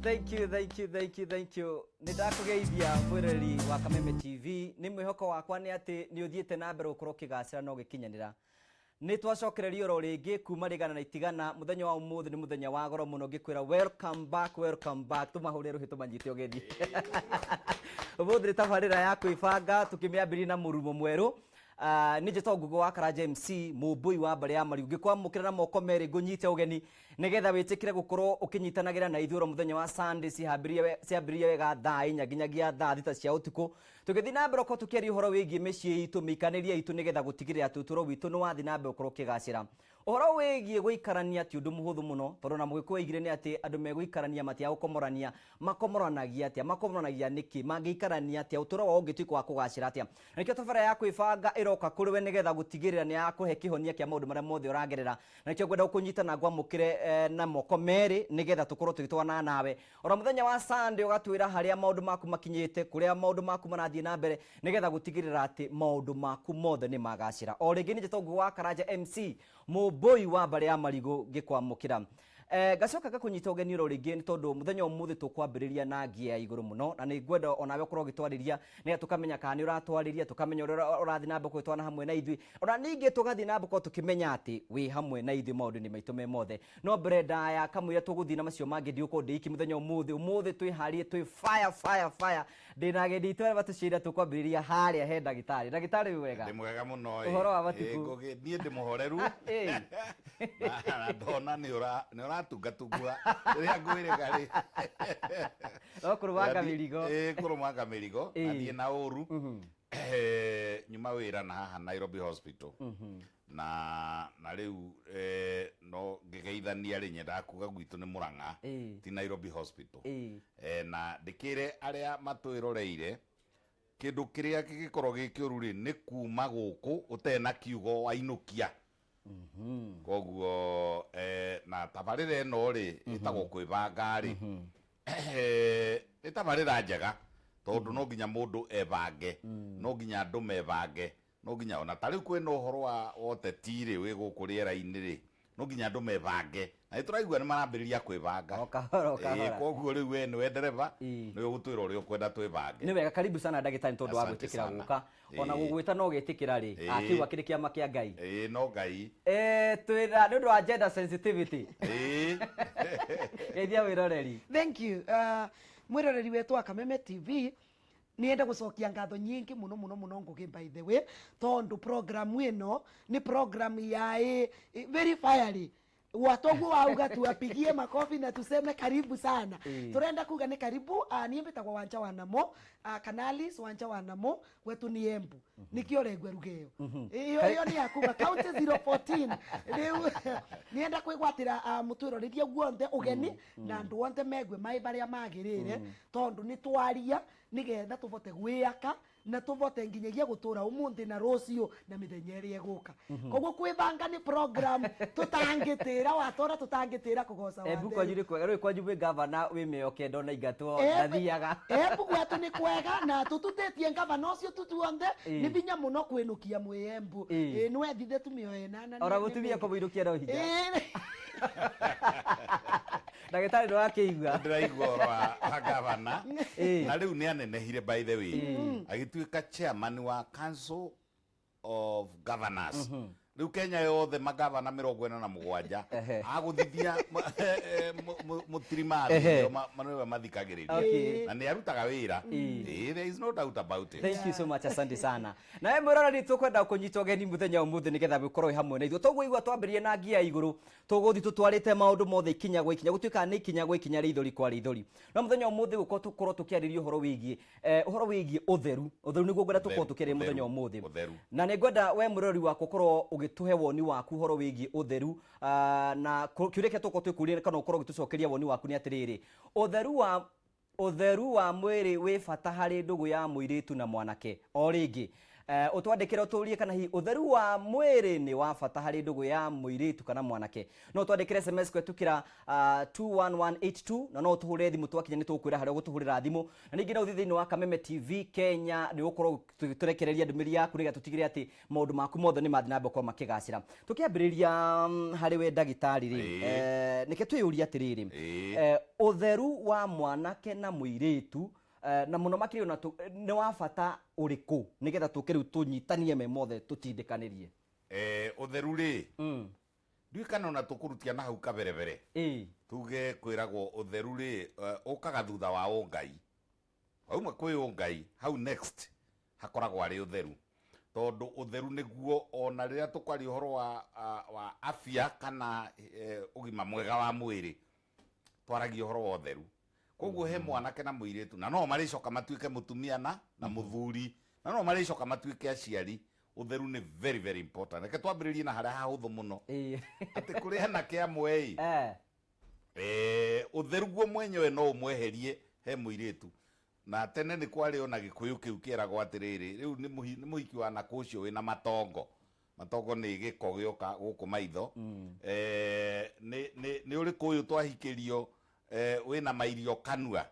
Thank you, thank you, thank you, thank you. Nĩ ndakũgeithia mwĩroreri wa Kameme TV. Nĩ mwĩhoko wakwa nĩ atĩ nĩ ũthiĩte na mbere gũkorwo ũkĩgacĩra na ũgĩkinyanĩra. Nĩ twacokereria oro rĩngĩ kuma rĩgana na itigana. Mũthenya wa ũmũthĩ nĩ mũthenya wa goro mũno ngĩkwĩra welcome back, welcome back. Tũmahũre rũhĩ tũmanyite ũgeni. Ũmũthĩ nĩ tabarĩra ya kwĩbanga tũkĩmĩambĩrĩria na mũrumo mwerũ. Ah, nĩ njĩtagwo Ngugo wa Karanja MC, mũmbũi wa mbarĩ ya Mariu. Ngĩkwamũkĩra na moko merĩ ngũnyite ũgeni nĩgetha wĩtĩkĩre gũkorwo ũkĩnyitanagĩra na ithuĩ oro mũthenya wa Sunday ciambĩrĩrie wega thaa 4 nginyagia thaa 6 cia ũtukũ. Tũgĩthiĩ na mbere gũkorwo tũkĩaria ũhoro wĩgiĩ mĩciĩ itũ, mĩikarĩrie itũ nĩgetha gũtigĩrĩra atĩ ũtũũro witũ nĩ wathiĩ na mbere gũkorwo ũkĩgacĩra. Ũhoro wĩgiĩ gũikarania ti ũndũ mũhũthũ mũno tondũ na Mũgĩkũyũ oigire nĩ atĩ andũ megũikarania matiaga gũkomorania. Makomoranagia atĩa? Makomoranagia nĩkĩ? Mangĩikarania atĩa? Ũtũũro wao ũngĩtuĩka wa kũgacĩra atĩa? Na nĩkĩo tabarĩra ya kwĩbanga ĩroka kũrĩ we nĩgetha gũtigĩrĩra nĩ yakũhe kĩhonia kĩa maũndũ marĩa mothe ũragerera. Na nĩkĩo ngwenda gũkũnyita na ngwamũkĩre na moko merĩ nĩgetha tũkorwo tũgĩtwarana nawe. Oro mũthenya wa Sunday ũgatwĩra harĩa maũndũ maku makinyĩte, kũrĩa maũndũ maku marathiĩ na mbere nĩgetha gũtigĩrĩra atĩ maũndũ maku mothe nĩ magacĩra. O rĩngĩ nĩ njĩtagwo Ngugi wa Karanja MC, mũmbũi wa mbarĩ ya Marigũ ngĩkwamũkĩra. Ngacoka ngakũnyita ũgeni oro rĩngĩ nĩ tondũ mũthenya wa ũmũthĩ tũkwambĩrĩria na ngia ya igũrũ mũno na nĩ ngwenda onawe ũkorwo ũgĩtwarĩria nĩgetha tũkamenya kana nĩ ũratwarĩria, tũkamenya ũrĩa ũrathiĩ na mbere gũgĩtwarana hamwe na ithuĩ, ona ningĩ tũgathiĩ na mbere gũkorwo tũkĩmenya atĩ wĩ hamwe na ithuĩ maũndũ-inĩ maitũ me mothe. No mbere ndaya kamũira tũgũthiĩ na macio mangĩ ndigũkorwo ndĩ iki mũthenya wa ũmũthĩ. Ũmũthĩ twĩharĩrie twĩ fire fire fire. Ndĩna agendi aitũ arĩa matũciĩra tũkwambĩrĩria harĩa he ndagĩtarĩ. Ndagĩtarĩ wĩ wega? Ndĩ mwega mũno ĩ. Ũhoro wa matukũ? Ĩ, Ngũgĩ, niĩ ndĩ mũhoreru. Ĩ. Na ndona nĩ ũra nĩ ũratungatungũra rĩrĩa ngwĩrĩga rĩ. No kũrũmanga mĩrigo. Ĩ, kũrũmanga mĩrigo Ĩ. na thiĩ na ũru. Nyuma wĩra na haha Nairobi Hospital. Na na rĩu no ngĩgeithania rĩ nyendaga kuga gwitũ nĩ Mũrang'a ti Nairobi Hospital. Na ndĩkĩre arĩa matwĩroreire kĩndũ kĩrĩa kĩngĩkorwo gĩ kĩũru rĩ nĩ kuma gũkũ ũtarĩ na kiugo wainũkia. Koguo na tabarĩra ĩno rĩ ĩtagwo kwĩbanga rĩ nĩ tabarĩra njega tondũ no nginya mũndũ ebange, no nginya andũ mebange. No nginya ona ta rĩu kwĩna ũhoro wa ũteti rĩ wĩ gũkũ rĩera-inĩ rĩ, no nginya andũ mebange. Na nĩ tũraigua nĩ marambĩrĩria kwĩbanga. O kahora, o kahora. Ĩĩ, koguo rĩu we nĩwe ndereba, Ĩĩ. nĩwe ũgũtwĩra ũrĩa ũkwenda twĩbange. Nĩ wega, karibu sana ndagĩtarĩ nĩ tondũ wa Asante gwĩtĩkĩra sana. gũka. Ona Ĩĩ. gũgwĩta na ũgetĩkĩra rĩ, Ĩĩ. akiuga kĩrĩ kĩama kĩa Ngai. Ĩĩ, no Ngai. Twĩna nĩ ũndũ wa gender sensitivity. Ĩĩ. Geithia mwĩroreri. Thank you. Mwĩroreri wetũ wa Kameme TV, Niende gucokia ngatho nyingi muno muno muno Ngugi by the way, tondu program ino ni program ya very fiery watoguo wauga tuwapigie makofi na tuseme karibu sana. Turenda kuga ni karibu. Niĩ mbĩtagwo Wanja wa Namo, kana Alice Wanja wa Namo, gwetu ni Embu. Nikio ũraigua ruga ĩyo. Ĩyo ĩyo nĩ ya kuma county 014. Rĩu nienda kwĩgwatĩra mũtwĩroreria guothe ũgeni na andũ othe megue maĩ marĩa magĩrĩire, tondu nĩ twaria nĩgetha tũbote gwĩaka na tũbote nginyagia gũtũra ũmũthĩ na rũciũ na mĩthenya ĩrĩa ĩgũka. Koguo kwĩbanga nĩ program tũtangĩtĩra watũra tũtangĩtĩra kũgoca Embu wa kwanyu nĩ kwega, rĩu kwanyu mwĩ gavana wĩ mĩoyo kenda ona ingatwo ndathiaga. Embu gwetũ nĩ kwega na tũtutĩtie ngavana ũcio tutuonthe nĩ vinya mũno kwĩnũkia mwĩ Embu. Ĩ, nĩwethithe tu mĩoyo ĩnana Ona nĩ mũtumia mĩingĩ. kũmũinũkia no hinya. Ndagĩtarĩ nĩ wakĩigua. Ndĩraigua ũhoro wa gavana. Na rĩu nĩ anenehire by the way. Agĩtuĩka chairman wa Council of Governors. Rĩu Kenya yothe magavana 47 agũthithia mũtirima thĩ nĩwe mathikagĩrĩria. Na nĩ arutaga wĩra. There is no doubt about it. Thank you so much, asante sana. Nawe mwĩroreri tũkwenda kũnyita ũgeni mũthenya ũmũthĩ nĩgetha ũkorwo wĩ hamwe na ithuĩ. Toguo igua twambĩrĩrie na ngia ya igũrũ, tũgũthiĩ tũtwarĩte maũndũ mothe ikinya gwa ikinya, gũtuĩkaga nĩ ikinya gwa ikinya, rĩithori kwa rĩithori. No mũthenya ũmũthĩ gũkorwo tũkorwo tũkĩarĩria ũhoro wĩgiĩ ũhoro wĩgiĩ ũtheru. Ũtheru nĩguo ngwenda tũkorwo tũkĩarĩria mũthenya ũmũthĩ. Ũtheru. Na nĩ ngwenda we mwĩroreri wakwa ũkorwo ũgĩtũhe woni waku ũhoro wĩgiĩ ũtheru. Na kĩũria kĩrĩa tũgũkorwo twĩkũria kana ũkorwo ũgĩtũcokeria woni waku nĩ atĩrĩrĩ, ũtheru wa Ũtheru wa mwĩrĩ wĩ bata harĩ ndũgũ ya mũirĩtu na mwanake. O rĩngĩ, Ũtwandĩkĩre ũtũrie kana hihi ũtheru wa mwĩrĩ nĩ wa bata harĩ ndũgũ ya mũirĩtu kana mwanake. No ũtwandĩkĩre SMS kũhetũkĩra 21182 na no ũtũhũrĩre thimũ twakinya nĩ tũgũkwĩra harĩa ũgũtũhũrĩra thimũ. Na ningĩ no ũthiĩ thĩinĩ wa Kameme TV Kenya nĩ ũgũkorwo ũgĩtũrekereria ndũmĩrĩri yaku nĩgetha tũtigĩrĩre atĩ maũndũ maku mothe nĩ mathiĩ na mbere gũkorwo makĩgacĩra. Tũkĩambĩrĩria harĩ we ndagĩtarĩ rĩ, nĩke twĩyũrie atĩrĩrĩ, ũtheru wa mwanake na mũirĩtu na mũno makĩria ona nĩ wa bata ũrĩkũ nĩgetha tũke rĩu tũnyitanie me mothe tũtindĩkanĩrie? Ũtheru rĩ, ndiũĩ kana ona tũkũrutia na hau kaberebere. Tuge kwĩragwo ũtheru rĩ, ũkaga thutha wa ũngai. Wauma kwĩ ũngai, hau next hakoragwo arĩ ũtheru. Tondũ ũtheru nĩguo ona rĩrĩa tũkwaria ũhoro wa afya kana ũgima mwega wa mwĩrĩ, twaragia ũhoro wa ũtheru. Koguo he mwanake na mũirĩtu, na no marĩcoka matuĩke mũtumia na mũthuri, na no marĩcoka matuĩke aciari. Ũtheru nĩ very very important. Reke twambĩrĩrie na harĩa hahũthũ mũno. Atĩ kũrĩ anake amwe ĩ, ũtheru guo mwenyewe no ũmweherie he mũirĩtu. Na tene nĩ kwarĩ ona gĩkũyũ kĩu kĩeragwo atĩrĩrĩ, rĩu nĩ mũhiki wa nakũ ũcio wĩna matongo. Matongo nĩ gĩko gĩoka gũkũ maitho. Nĩ ũrĩkũ ũyũ twahikĩrio wĩna mairio kanua.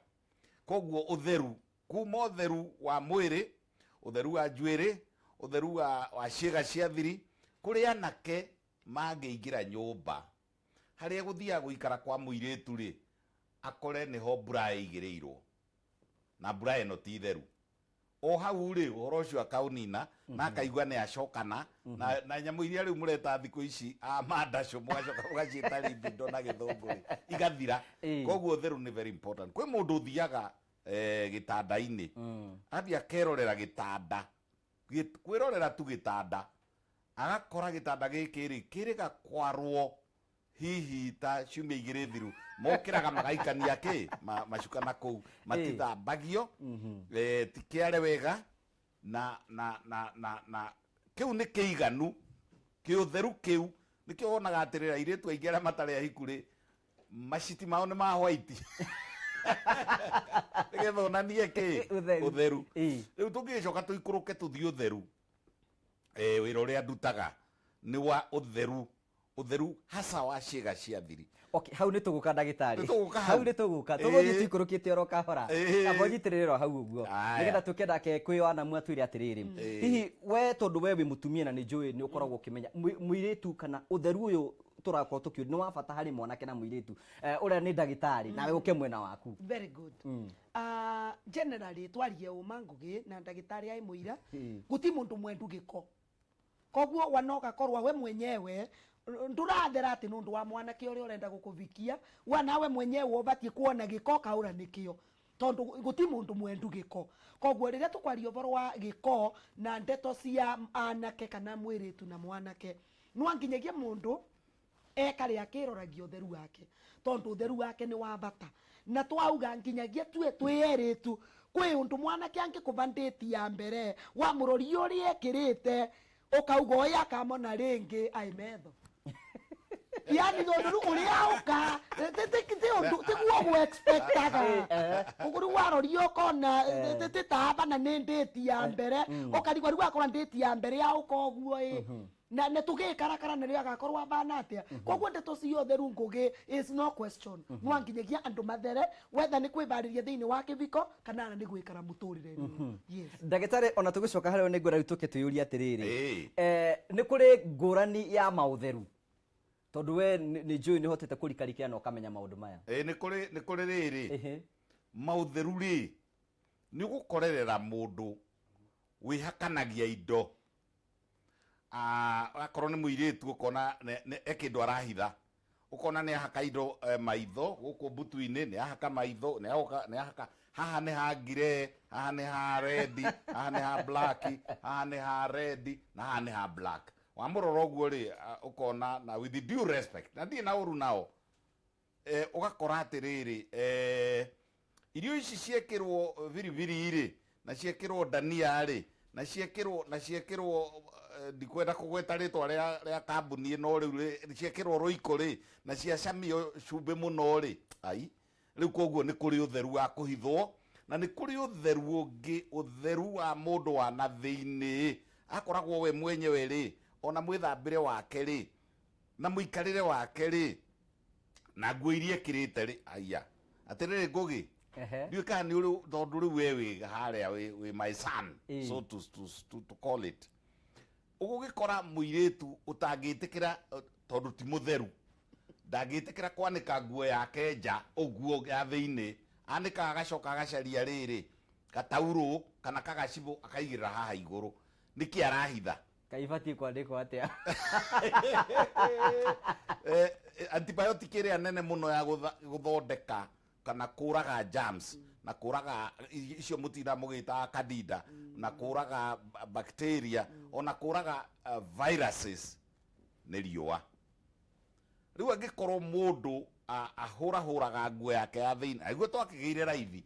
Koguo ũtheru, kuma ũtheru wa mwĩrĩ, ũtheru wa njuĩrĩ, ũtheru wa ciĩga cia thiri, kũrĩ anake mangĩingĩra nyũmba harĩa gũthiaga gũikara kwa mũirĩtu rĩ, akore nĩho mbura ĩigĩrĩirwo, na mbura ĩno ti theru. O hau rĩ, ũhoro ũcio akaũnina na akaigua nĩ acokana na nyamũ iria rĩu mũreta thikũ ici a mandacũ, mũgacoka mũgaciĩta libido na gĩthũngũ rĩ, igathira. Koguo ũtheru nĩ very important. Kwĩ mũndũ ũthiaga gĩtanda-inĩ, athiĩ akerorera gĩtanda, kwĩrorera tu gĩtanda, agakora gĩtanda gĩkĩ rĩ, kĩrĩga kwarwo hihi ta ciumia igĩrĩ thiru, mokĩraga magaikania kĩ macuka na kũu, matithambagio, ti kĩare wega, na kĩu nĩ kĩiganu, kĩũtheru kĩu nĩkĩo wonaga atĩrĩrĩ, airĩtu aingĩ arĩa matarĩ ahiku rĩ, maciti mao nĩ ma white nĩgetha onanie kĩ Ũtheru. Ũtheru. Rĩu tũngĩgĩcoka tũikũrũke tũthiĩ ũtheru, wĩra ũrĩa ndutaga nĩ wa ũtheru, ũtheru hasa wa ciĩga cia thiri. Okay, hau nĩ tũgũka ndagĩtarĩ. Nĩ tũgũka hau. Hau nĩ tũgũka. Tũgũthiĩ tũikũrũkĩte oro kahora. Amba ũnyitĩrĩre oro hau ũguo. Aya. Nĩgetha tũke nake kwĩ wanamu atwĩre atĩrĩrĩ. Hihi we tondũ we wĩ mũtumia na nĩ njũĩ nĩ ũkoragwo ũkĩmenya mũirĩtu kana ũtheru ũyũ tũrakorwo tũkĩũria nĩ wa bata harĩ mwanake na mũirĩtu. Ũrĩa nĩ ndagĩtarĩ nawe ũke mwena waku. Very good. Generally twarie ũma Ngũgĩ na ndagĩtarĩ aĩ mũira, gũti mũndũ mwendu gĩko. Koguo wana ũgakorwo we mwenyewe ndũrathera atĩ nĩ ũndũ wa mwanake ũrĩa ũrenda gũkũvikia, wa nawe mwenyewe ũbatiĩ kuona gĩko ũkaũra nĩkĩo, tondũ gũti mũndũ mwendu gĩko. Koguo rĩrĩa tũkwaria ũhoro wa gĩko na ndeto cia anake kana mwĩrĩtu na mwanake, no nginyagia mũndũ ekare akĩroragia ũtheru wake, tondũ ũtheru wake nĩ wa bata. Na twauga nginyagia tue twĩ erĩtu, kwĩ ũndũ mwanake angĩkũva ndĩti ya mbere wa mũrori ũrĩa ekĩrĩte, ũkauga ũyũ akamona rĩngĩ aĩ metho. Yani tondũ rĩu ũrĩa ũka, ti ũndũ, tiguo ũgũ-expectaga. Ũguo rĩu waroria ũkona, ti ta aba na nĩ ndĩti ya mbere, ũkarigwo rĩu akorwo ndĩti ya mbere ya ũka ũguo ĩ. Na nĩ tũgĩkarakara na rĩo agakorwo abana atĩa. Koguo ndeto cia ũtheru Ngũgĩ is no question. No nginyagia andũ mathere, whether nĩ kwĩbarĩria thĩinĩ wa kĩbiko kana nĩ gwĩkara mũtũrĩre-inĩ. Yes. Ndagĩtarĩ, ona tũgĩcoka harĩa nĩ ngwenda rĩu tũke twĩyũrie atĩrĩrĩ. Nĩ kũrĩ ngũrani ya maũtheru? Tondũ we nĩ njũĩ nĩ ũhotete kũrikarikĩra na ũkamenya maũndũ maya. Nĩ kũrĩ rĩrĩ. Maũtheru rĩ, nĩ ũgũkorerera mũndũ wĩhakanagia indo. Akorwo nĩ mũirĩtu ũkona e kĩndũ arahitha, ũkona nĩ ahaka indo maitho gũkũ mbutu-inĩ, nĩ ahaka maitho, nĩ ahaka haha nĩ ha grey, haha nĩ ha red, haha nĩ ha black, haha nĩ ha red na haha nĩ ha black. Wamũrora ũguo rĩ, ũkona na with due respect, na ndirĩ na ũru nao, ũgakora atĩrĩrĩ, irio ici ciekĩrwo biribiri rĩ, na ciekĩrwo ndania rĩ, na ciekĩrwo, ndikwenda kũgweta rĩtwa rĩa kambuni ĩno rĩu rĩ, ciekĩrwo rũiko rĩ, na ciacamio cumbĩ mũno rĩ, ai, rĩu koguo nĩ kũrĩ ũtheru wa kũhithwo, na nĩ kũrĩ ũtheru ũngĩ, ũtheru wa mũndũ wa na thĩinĩ. Akoragwo we mwenyewe rĩ, ona mwĩthambĩre wake rĩ, na mũikarĩre wake rĩ, na nguo iria ekĩrĩte rĩ, aya atĩrĩrĩ Ngũgĩ, ndiũĩ kana nĩ ũrĩ, tondũ rĩu we wĩ harĩa wĩ my son, so to call it, ũgũgĩkora mũirĩtu ũtangĩtĩkĩra, tondũ ti mũtheru, ndangĩtĩkĩra kwanĩka nguo yake nja ũguo ya thĩinĩ, anĩkaga agacoka agacaria rĩrĩ gataurũ kana kagacibũ akaigĩrĩra haha igũrũ. Nĩkĩ arahitha? Kaĩ ibatiĩ kwandĩkwo atĩa? Antibiotic ĩrĩa nene mũno ya gũthondeka kana kũraga germs na kũraga icio mũtinda mũgĩtaga candida, na kũraga bacteria, ona kũraga viruses nĩ riũa. Rĩu angĩkorwo mũndũ ahũrahũraga nguo yake ya thĩinĩ, aigua twakĩgĩire raithi,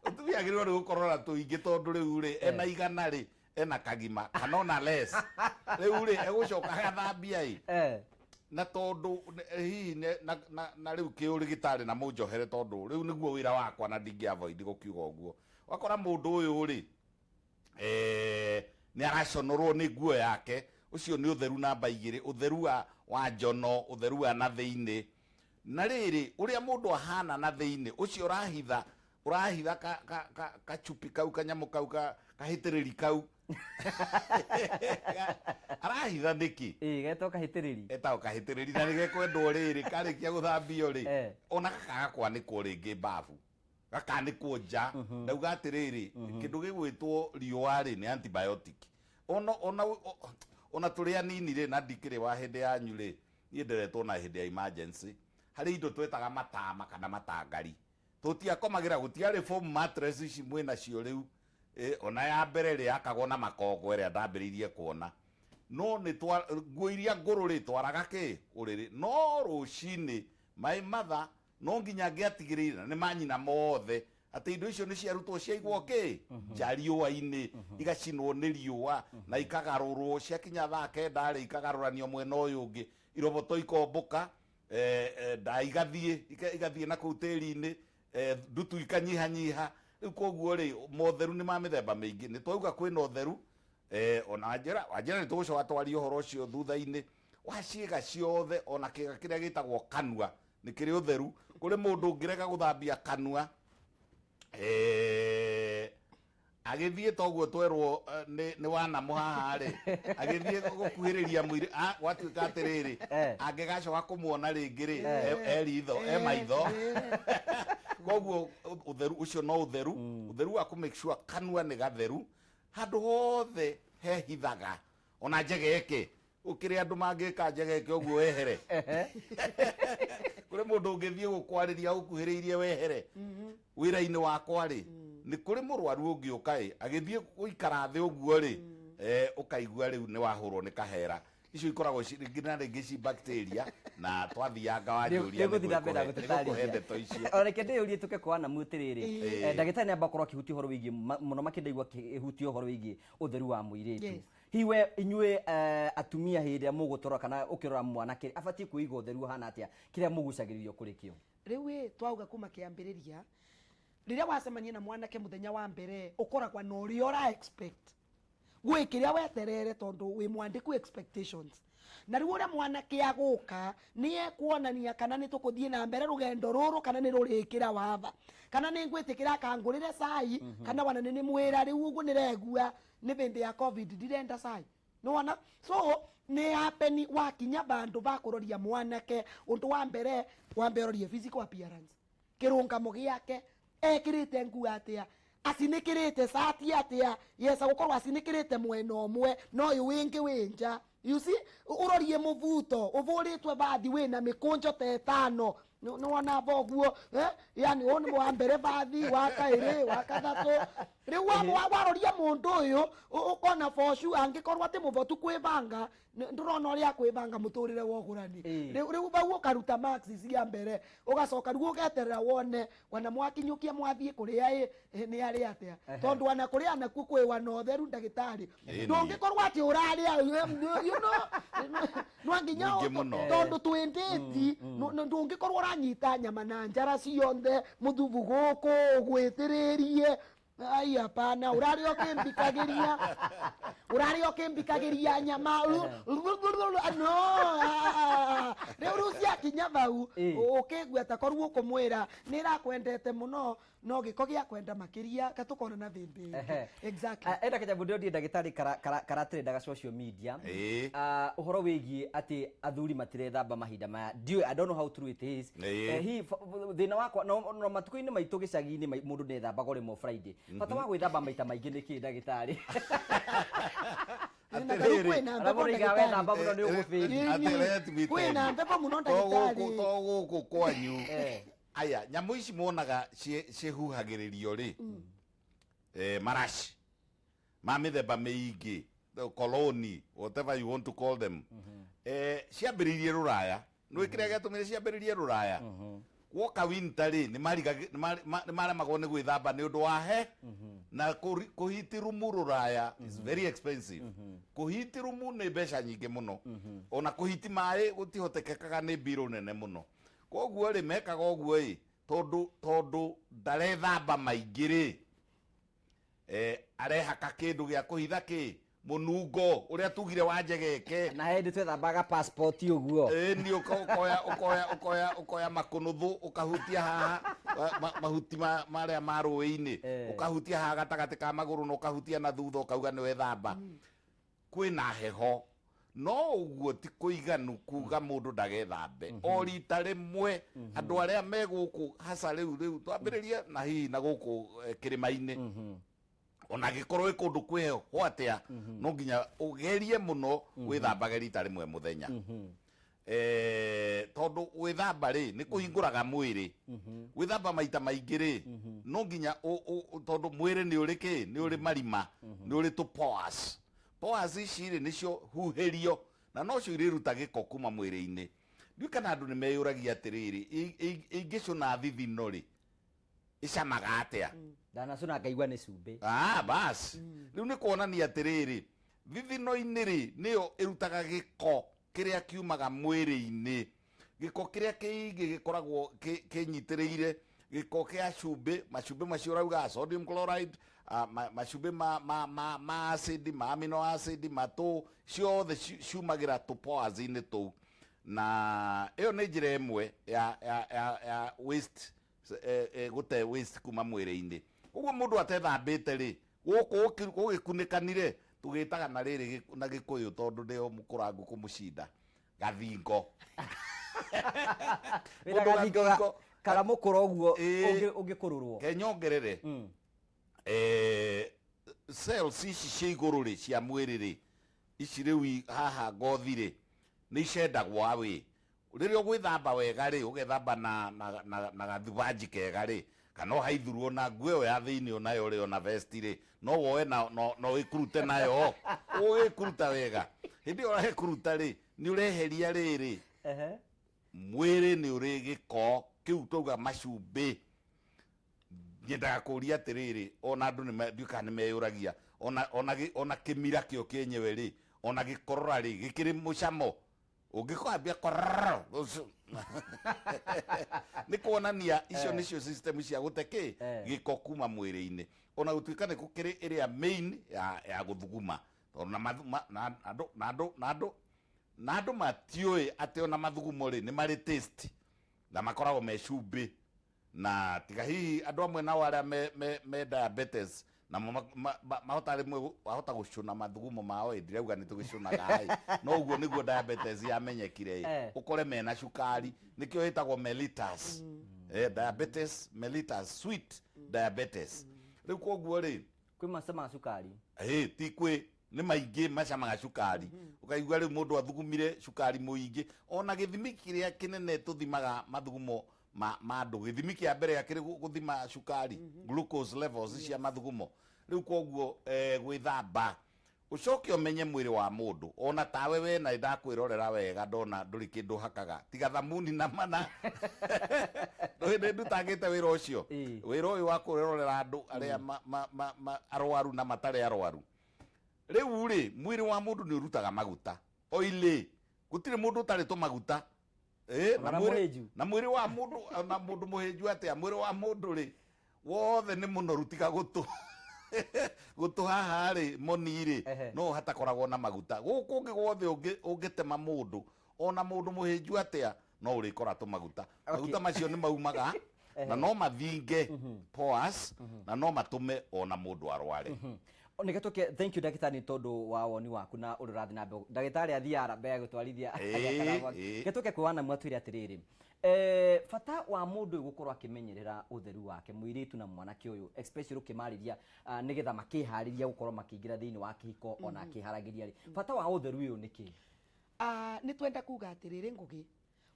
mũtumia agĩrĩirwo nĩ gũkorwo na tũingĩ, tondũ rĩu rĩ ena igana rĩ, ena kagima kana ona less, rĩu rĩ egũcoka agathambia ĩ. Na tondũ hihi na rĩu kĩũrĩgĩtarĩ na mũnjohere, tondũ rĩu nĩguo wĩra wakwa na ndingĩ avoid gũkiuga ũguo, wakora mũndũ ũyũ rĩ, nĩ araconorwo nĩ nguo yake. Ũcio nĩ ũtheru namba 2, ũtheru wa njono, ũtheru wa na thĩinĩ. Na rĩrĩ ũrĩa mũndũ ahana na thĩinĩ, ũcio ũrahitha kachupi kau, kanyamũ kau, kahĩtĩrĩri kau arahitha nĩkĩ? Ĩĩ, getwo kahĩtĩrĩri. Etagwo kahĩtĩrĩri, na nĩgekwendwo rĩrĩ karĩkia gũthambio rĩ, ona gakaga kwanĩkwo rĩngĩ babu, gakanĩkwo nja. Ndauga atĩrĩrĩ, kĩndũ gĩgwĩtwo riũa rĩ nĩ antibiotic. Ona tũrĩ anini rĩ, na ndikĩrĩ wa hĩndĩ yanyu rĩ, niĩ nderetwo na hĩndĩ ya emergency harĩ indo twetaga matama kana matangari, tũtiakomagĩra, gũtiarĩ foam mattress ici mwĩ nacio rĩu. Ona ya mbere rĩ yakagwo na makongo ĩrĩa ndambĩrĩirie kuona, no nĩ twa nguo iria ngũrũ rĩ twaraga kĩ ũrĩrĩ, no rũcinĩ my mother no nginya angĩatigĩrĩire, na nĩ manyina mothe, atĩ indo icio nĩ ciarutwo ciaigwo kĩ nja riũa-inĩ, igacinwo nĩ riũa na ikagarũrwo, ciakinya thaa 9 rĩ, ikagarũranio mwena ũyũ ũngĩ, iroboto ikombũka, nda igathiĩ na kũu tĩri-inĩ, ndutu ikanyihanyiha. Rĩu koguo rĩ, motheru nĩ ma mĩthemba mĩingĩ. Nĩ twauga kwĩna ũtheru, ona wanjĩra nĩ tũgũcoka twarie ũhoro ũcio thutha-inĩ wa ciĩga ciothe, ona kĩga kĩrĩa gĩtagwo kanua nĩ kĩrĩ ũtheru. Kũrĩ mũndũ ũngĩrega gũthambia kanua, agĩthiĩ toguo twerwo, nĩ wanamũ haha rĩ, agĩthiĩ gũkuhĩrĩria mwĩrĩ, gwatuĩka atĩrĩrĩ, angĩgacoka kũmuona rĩngĩ rĩ, e ritho, e maitho. Koguo ũtheru ũcio no ũtheru, ũtheru wa kũ make sure kanua nĩ gatheru, handũ hothe hehithaga, ona njegeke ũkĩrĩ andũ mangĩka njegeke ũguo wehere. Kũrĩ mũndũ ũngĩthiĩ gũkwarĩria ũkuhĩrĩirie wehere. Wĩra-inĩ wakwa rĩ, nĩ kũrĩ mũrwaru ũngĩũka ĩ, agĩthiĩ gũikara thĩ ũguo rĩ, ũkaigua rĩu nĩ wahũrwo nĩ kahera. Icio ikoragwo rĩngĩ na rĩngĩ ci bacteria, na twathianga wanjũria. Nĩngũthiĩ na mbere na nĩngũkũhe ndeto icio. Ona reke ndĩyũrie tũke kwa Anamu atĩrĩrĩ, ndagĩtarĩ nĩ amba gũkorwo akĩhutia ũhoro wĩgiĩ mũno makĩria, ndaigua akĩhutia ũhoro wĩgiĩ ũtheru wa mũirĩtu. Hihi we inyuĩ, atumia, hĩndĩ ĩrĩa mũgũtũra kana ũkĩrora mwanake, abatiĩ kwĩiga ũtheru ũhana atĩa, kĩrĩa mũgucagĩrĩrio kũrĩ kĩo? Rĩu ĩ twauga kuma kĩambĩrĩria, rĩrĩa wacemania na mwanake mũthenya wa mbere, ũkoragwa na ũrĩa ũra expect, gwĩ kĩrĩa weterere, tondũ wĩ mwandĩku expectations. Na rĩu ũrĩa mwanake agũka nĩ ekuonania kana nĩ tũkũthiĩ na mbere rũgendo rũrũ, kana nĩ rũrĩkĩra watha, kana nĩ ngwĩtĩkĩra akangũrĩre cai, kana wana nĩ mwĩra rĩu ũguo nĩregua nĩ hĩndĩ ya COVID, ndirenda cai. Nĩwona? So nĩ happen wakinya vandũ va kũroria mwanake, ũndũ wa mbere wambe ũrorie physical appearance, kĩrũngamo gĩake, ekĩrĩte nguo atĩa, acinĩkĩrĩte cati atĩa, yesa gũkorwo acinĩkĩrĩte mwena ũmwe na ũyũ wĩngĩ wĩ nja. You see, ũrorie mũbuto ũvũrĩtwe vathi wĩna mĩkũnjo ta ĩtano. Nĩwona ba ũguo, yani ũyũ nĩ wa mbere vathi, wa kaĩrĩ, wa kathatũ. Rĩu waroria mũndũ ũyũ, ũkona for sure angĩkorwo atĩ mũbotu kwĩbanga, ndũrona ũrĩa akwĩbanga mũtũrĩre wa ũgũrani. Rĩu bau ũkaruta marks cia mbere, ũgacoka rĩu ũgeterera wone wana mwakinyũkia mwathiĩ kũrĩa ĩ nĩ arĩ atĩa, tondũ ona kũrĩa nakuo kwĩ wana ũtheru, ndagĩtarĩ. Ndũngĩkorwo atĩ ũrarĩa, no nginya Mũingĩ mũno. Tondũ twĩ ndĩti, ndũngĩkorwo ũranyita nyama na njara cionthe, mũthubu gũkũ ũgwĩtĩrĩrie. Ai, hapana, urari ũkĩmbikagĩria, urari ũkĩmbikagĩria nyama. No rĩu rĩu ciakinya vau, ũkĩgua ta korwo ũkũmwĩra nĩ ĩrakwendete mũno, no gĩko gĩa kwenda makĩria katũkonana thĩndĩ ĩngĩ. Exactly. Enda kanyamũ ndĩrondie, ndagĩtarĩ, karatrendaga social media. Ũhoro wĩgiĩ atĩ athuri matirethamba mahinda maya, ndiũĩ, I don't know how true it is. Hihi thĩna wakwa no matukũ-inĩ maitũ gĩcagi-inĩ, mũndũ nĩethambaga o rĩmwe Friday. Bata wa gwĩthamba maita maingĩ nĩ kĩ, ndagĩtarĩ? Na tarĩu Atĩrĩrĩ. kwĩna Arĩa mbebo, mũroiga ndagĩtarĩ. wethamba mũno nĩ ũgũbĩri. Atĩ let me tell Kwĩna you. mbebo mũno, To gũkũ ndagĩtarĩ. To gũkũ kwanyu. Aya nyamũ ici muonaga cihuhagĩrĩrio rĩ, maraci ma mĩthemba mĩingĩ, the cologne, whatever you want to call them, ciambĩrĩirie rũraya. Nĩ kĩrĩa gĩatũmire ciambĩrĩrie rũraya, woka winter rĩ, nĩ maremagwo nĩ gwĩthamba nĩ ũndũ wa he na kũhiti rumu rũraya is very expensive. Kũhiti rumu nĩ mbeca nyingĩ mũno, ona kũhiti maĩ gũtihotekekaga, nĩ mbirũ nene mũno. Koguo rĩ, mekaga ũguo ĩ tondũ ndarethamba maingĩ rĩ, arehaka kĩndũ gĩa kũhitha kĩ mũnungo ũrĩa tugire wa njegeke. Na hĩndĩ twethambaga passport ũguo. Ĩĩ, ni ũkoya makũnũthũ, ũkahutia haha mahuti marĩa ma rũĩ-inĩ, ũkahutia haha gatagatĩ ka magũrũ na ũkahutia na thutha, ũkauga nĩ wethamba. Kwĩna heho, no ũguo ti kũiganu kuga mũndũ ndagethambe o rita rĩmwe. Andũ arĩa me gũkũ haca rĩu twambĩrĩrie na hihi na gũkũ kĩrĩma-inĩ, ona angĩkorwo ĩ kũndũ kwĩ heho atĩa, no nginya ũgerie mũno wĩthambage rita rĩmwe mũthenya, tondũ gwĩthamba rĩ, nĩ kũhingũraga mwĩrĩ. Gwĩthamba maita maingĩ rĩ, no nginya tondũ mwĩrĩ nĩ ũrĩ kĩ, nĩ ũrĩ marima, nĩ ũrĩ tũ pores. Pores ici rĩ, nĩcio huhĩrio na nocio irĩruta gĩko kuma mwĩrĩ-inĩ. Ndiũĩ kana andũ nĩ meyũragia atĩrĩrĩ, ingĩcũna thithino rĩ, ĩcamaga atĩa? Ndanacũna ngaigua nĩ cumbĩ. Ah, bas, rĩu nĩ kuonania atĩrĩrĩ, thithino-inĩ rĩ, nĩyo ĩrutaga gĩko kĩrĩa kiumaga mwĩrĩ-inĩ, gĩko kĩrĩa kĩingĩ gĩkoragwo kĩnyitĩrĩire, gĩko kĩa cumbĩ, macumbĩ macio ũrauga sodium chloride, macumbĩ ma acid, ma amino acid, matũ ciothe ciumagĩra tũ-pores-inĩ tũu, na ĩyo nĩ njĩra ĩmwe ya waste, gũte waste kuma mwĩrĩ-inĩ. Ũguo mũndũ atethambĩte rĩ, gũkũ gũgĩkunĩkanire, tũgĩtaga na rĩrĩ na Gĩkũyũ, tondũ ndĩo mũkũrangu kũmũcinda gathingo. Wĩna Mũndũ gathingo gathingo- karamũkũra ũguo ũngĩkũrũrwo. Kenyongerere, cells ici cia igũrũ rĩ, cia mwĩrĩ rĩ, ici rĩu haha ngothi rĩ, nĩ icendagwo awĩ rĩrĩa ũgwĩthamba wega rĩ, ũgethamba na gathubanji kega rĩ, kana ũhaithurwo na nguo ĩyo ya thĩinĩ onayo rĩ, ona vest rĩ, no woe na no wĩkurute nayo, ũgĩkuruta wega. Hĩndĩ ĩyo ũrekuruta rĩ, nĩ ũreheria rĩrĩ mwĩrĩ nĩ ũrĩ gĩko kĩu twauga macumbĩ. Nyendaga kũria atĩrĩrĩ, ona andũ nĩ ndiũĩ kana nĩ meyũragia, ona kĩmira kĩo kĩenyewe rĩ, ona gĩkorora rĩ, gĩkĩrĩ mũcamo ũngĩkwambia kororo, nĩ kuonania icio nĩcio system cia gũte kĩ gĩko kuma mwĩrĩ-inĩ, ona gũtuĩka nĩ gũkĩrĩ ĩrĩa main ya gũthuguma, tondũ na mathu- ma- na andũ na andũ na andũ na andũ matiũĩ atĩ ona mathugumo rĩ, nĩ marĩ taste na makoragwo me cumbĩ. Na tiga hihi andũ amwe nao arĩa me diabetes, namo mahota rĩmwe wahota gũcũna mathugumo mao. Ĩ ndirauga nĩ tũgĩcũnaga ĩ, no ũguo nĩguo diabetes yamenyekire ĩ. Ũkore mena cukari, nĩkĩo ĩtagwo mellitus, diabetes mellitus, sweet diabetes. Rĩu koguo rĩ, Kwĩ macamaga cukari. Ĩ ti kwĩ nĩ maingĩ macamaga cukari, ũkaigua rĩu mũndũ athugumire cukari mũingĩ. Ona gĩthimi kĩrĩa kĩnene tũthimaga mathugumo ma andũ, gĩthimi kĩa mbere akĩrĩ gũthima cukari, glucose levels cia mathugumo. Rĩu koguo gwĩthamba, ũcoke ũmenye mwĩrĩ wa mũndũ, ona tawe we na ndakwĩrorera wega, ndona ndũrĩ kĩndũ hakaga tiga thamuni na mana. Nĩ ndutangĩte wĩra ũcio, wĩra ũyũ wa kwĩrorera andũ arĩa arwaru na matarĩ arwaru. Rĩu rĩ, mwĩrĩ wa mũndũ nĩ ũrutaga maguta oily, gũtirĩ mũndũ ũtarĩ tũmaguta. Ona mũhĩnju. Na mwĩrĩ wa mũndũ, ona mũndũ mũhĩnju atĩa, mwĩrĩ wa mũndũ rĩ, wothe nĩ mũnoru tiga gũtũ. Gũtũ haha rĩ, moni rĩ, Ehe. no hatakoragwo na maguta. Gũkũ ũngĩ gwothe ũngĩtema mũndũ, ona mũndũ mũhĩnju atĩa, no ũrĩkora tũmaguta. Maguta macio nĩ maumaga na no mathinge pores na no matũme ona mũndũ arware. Nĩ gĩtũke. Thank you, ndagĩtarĩ, nĩ tondũ wa woni waku na ũrĩa ũrathiĩ na mbere. Ndagĩtarĩ athiaga mbere ya gũtwarithia. Gĩtũke kwĩ wanamu atwĩre atĩrĩrĩ, bata wa mũndũ ũyũ gũkorwo akĩmenyerera ũtheru wake, mũirĩtu na mwanake ũyũ, especially ũkĩmarĩria nĩgetha makĩharĩria gũkorwo makĩingĩra thĩinĩ wa kĩhiko ona akĩharagĩria rĩ, bata wa ũtheru ũyũ nĩ kĩ? Ah, nĩ twenda kuga atĩrĩrĩ, Ngũgĩ,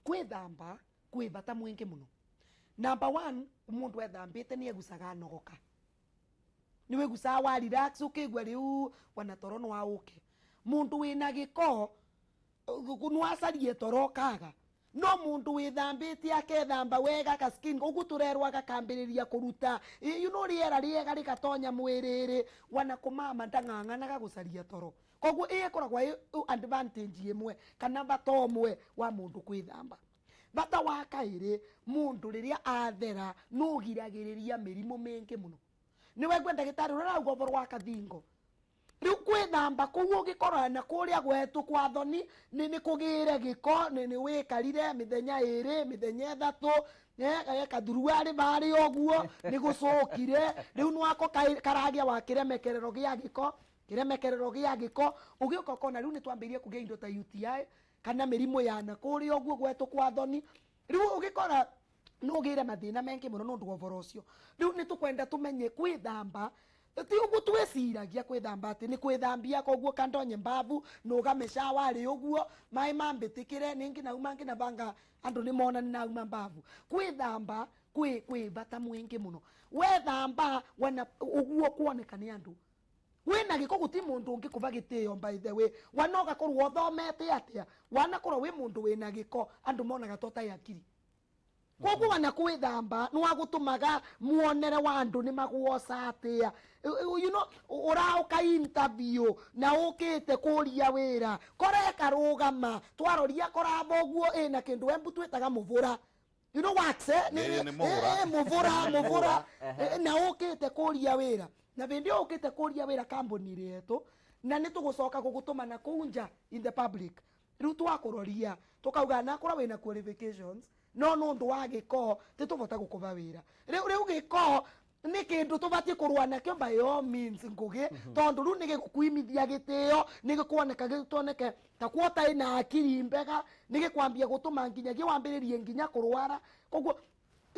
kwĩthamba kwĩ bata mwingĩ mũno. Number one, mũndũ ethambĩte nĩ egucaga nogoka, nĩ wĩgucaga wa relax, ũkĩigua rĩu wana toro nĩ waũke. Mũndũ wĩna gĩko nĩwacarie toro ũkaga, no mũndũ wĩthambĩte, akethamba wega, ka skin ũguo tũrerwo agakambĩrĩria kũruta rĩera rĩega rĩgatonya mwĩrĩ-rĩ, wana kũmama ndang'ang'anaga gũcaria toro. Koguo ĩyo ĩkoragwo ĩ advantage ĩmwe kana bata ũmwe wa mũndũ kwĩthamba. Bata wa kaĩrĩ, mũndũ rĩrĩa athera nũgiragĩrĩria mĩrimũ mĩingĩ mũno. Nĩ wegua ndagĩtarĩ ũrĩa ũrauga ũhoro wa kathingo. Rĩu kwĩthamba kũu, ũgĩkora na kũrĩa gwetũ kwa thoni nĩ kũgĩre gĩko, nĩ wĩkarire mĩthenya 2, mĩthenya 3, kathuruarĩ marĩ ũguo nĩ gũcũkire. Rĩu nwako karagĩa wa kĩremekerero gĩa gĩko, kĩremekerero gĩa gĩko, ũgĩũka ũkona rĩu nĩ twambĩrĩirie kũgĩa indo ta UTI kana mĩrimũ ya na kũrĩa ũguo gwetũ kwa thoni. Rĩu ũgĩkora no ũgĩre mathĩna mengĩ mũno nĩ ũndũ wa ũhoro ũcio. Rĩu nĩ tũkwenda tũmenye kwĩthamba ti ũguo twĩciragia kwĩthamba, atĩ nĩ kwĩthambia koguo kandonye mbavu, nũgame shower rĩ ũguo maĩ mambĩtĩkĩre ningĩ nauma ngina banga andũ nĩ mona nĩ nauma mbavu. Kwĩthamba kwĩ bata mwingĩ mũno. Wethamba wana ũguo kuoneka nĩ andũ wĩna gĩko, gũti mũndũ ũngĩ kũba gĩtĩo. By the way, wana ũgakorwo ũthomete atĩa, wanakorwo wĩ mũndũ wĩna gĩko, andũ monaga to tai akiri. Koguo wana kwĩthamba nĩ wagũtũmaga muonere wa andũ nĩ magwoca atĩa. Ũraũka interview na ũkĩte kũria wĩra, kora ĩkarũgama twaroria koramba ũguo ĩna kĩndũ embu twĩtaga mũbũra, wax, eh? Nĩ mũhũra. Mũbũra, mũbũra. Na ũkĩte kũria wĩra, na hĩndĩ ĩyo ũkĩte kũria wĩra kambuni yetu, na nĩ tũgũcoka gũgũtũma na kũu nja in the public. Rĩu twakũroria tũkauga nakũra wĩna qualifications, no nĩ ũndũ wa gĩko tĩtũbota gũkũba wĩra. Rĩu gĩko nĩ kĩndũ tũbatiĩ kũrũa nakĩo by all means, Ngũgĩ, tondũ rĩu nĩ gĩgũkuimithia gĩtĩo, nĩ gĩkuoneka gĩtoneke ta kuota ĩna akiri mbega, nĩ gĩkwambia gũtũma nginyagia wambĩrĩrie nginya kũrwara. Koguo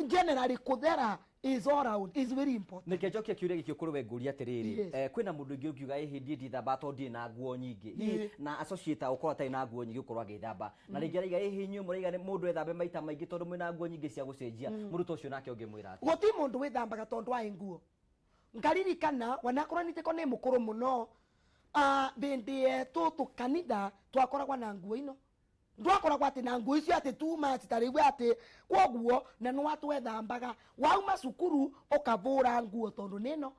generally kũthera is all round, is very important. Nĩke njokie kĩũria gĩkĩ kũrĩ we, ngũria atĩrĩrĩ, kwĩna mũndũ ũngĩ ũngiuga ĩhĩ, ndiĩ ndithamba tondũ ndirĩ na nguo nyingĩ. Hihi na associate gũkorwo atarĩ na nguo nyingĩ gũkorwo agĩthamba, na rĩngĩ araiga ĩhĩ, inyuĩ mũraiga nĩ mũndũ ethambe maita maingĩ tondũ mwĩna nguo nyingĩ cia gũcenjia. Mũndũ ta ũcio nake ũngĩmwĩra atĩa? Gũti mũndũ wĩthambaga tondũ aĩ nguo. Ngaririkana wanakorwo nitĩko nĩ mũkũrũ mũno, hĩndĩ yetũ tũkanitha twakoragwa na nguo ino, ndwakoragwo atĩ na nguo icio atĩ too much ta rĩu atĩ koguo, na nĩ watwethambaga wauma cukuru ũkavũra nguo tondũ nĩno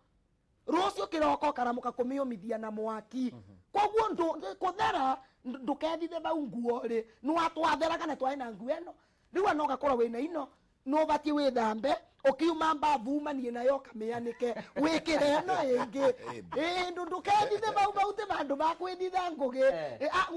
rũciũ kĩroko ũkaramũka kũmĩũmithia na mwaki. Koguo kũthera ndũkethithe vau nguo rĩ, nĩ watwatheraga na twarĩ na nguo ĩno. Rĩu ona ũgakorwo wĩna ino, nĩ ũbatiĩ wĩthambe ũkiuma mbavu, umanie nayo, ũkamĩanĩke, wĩkĩre ĩno ĩngĩ. Ĩĩ, ndũkethithe vau, vau ti vandũ va kwĩthitha, Ngũgĩ.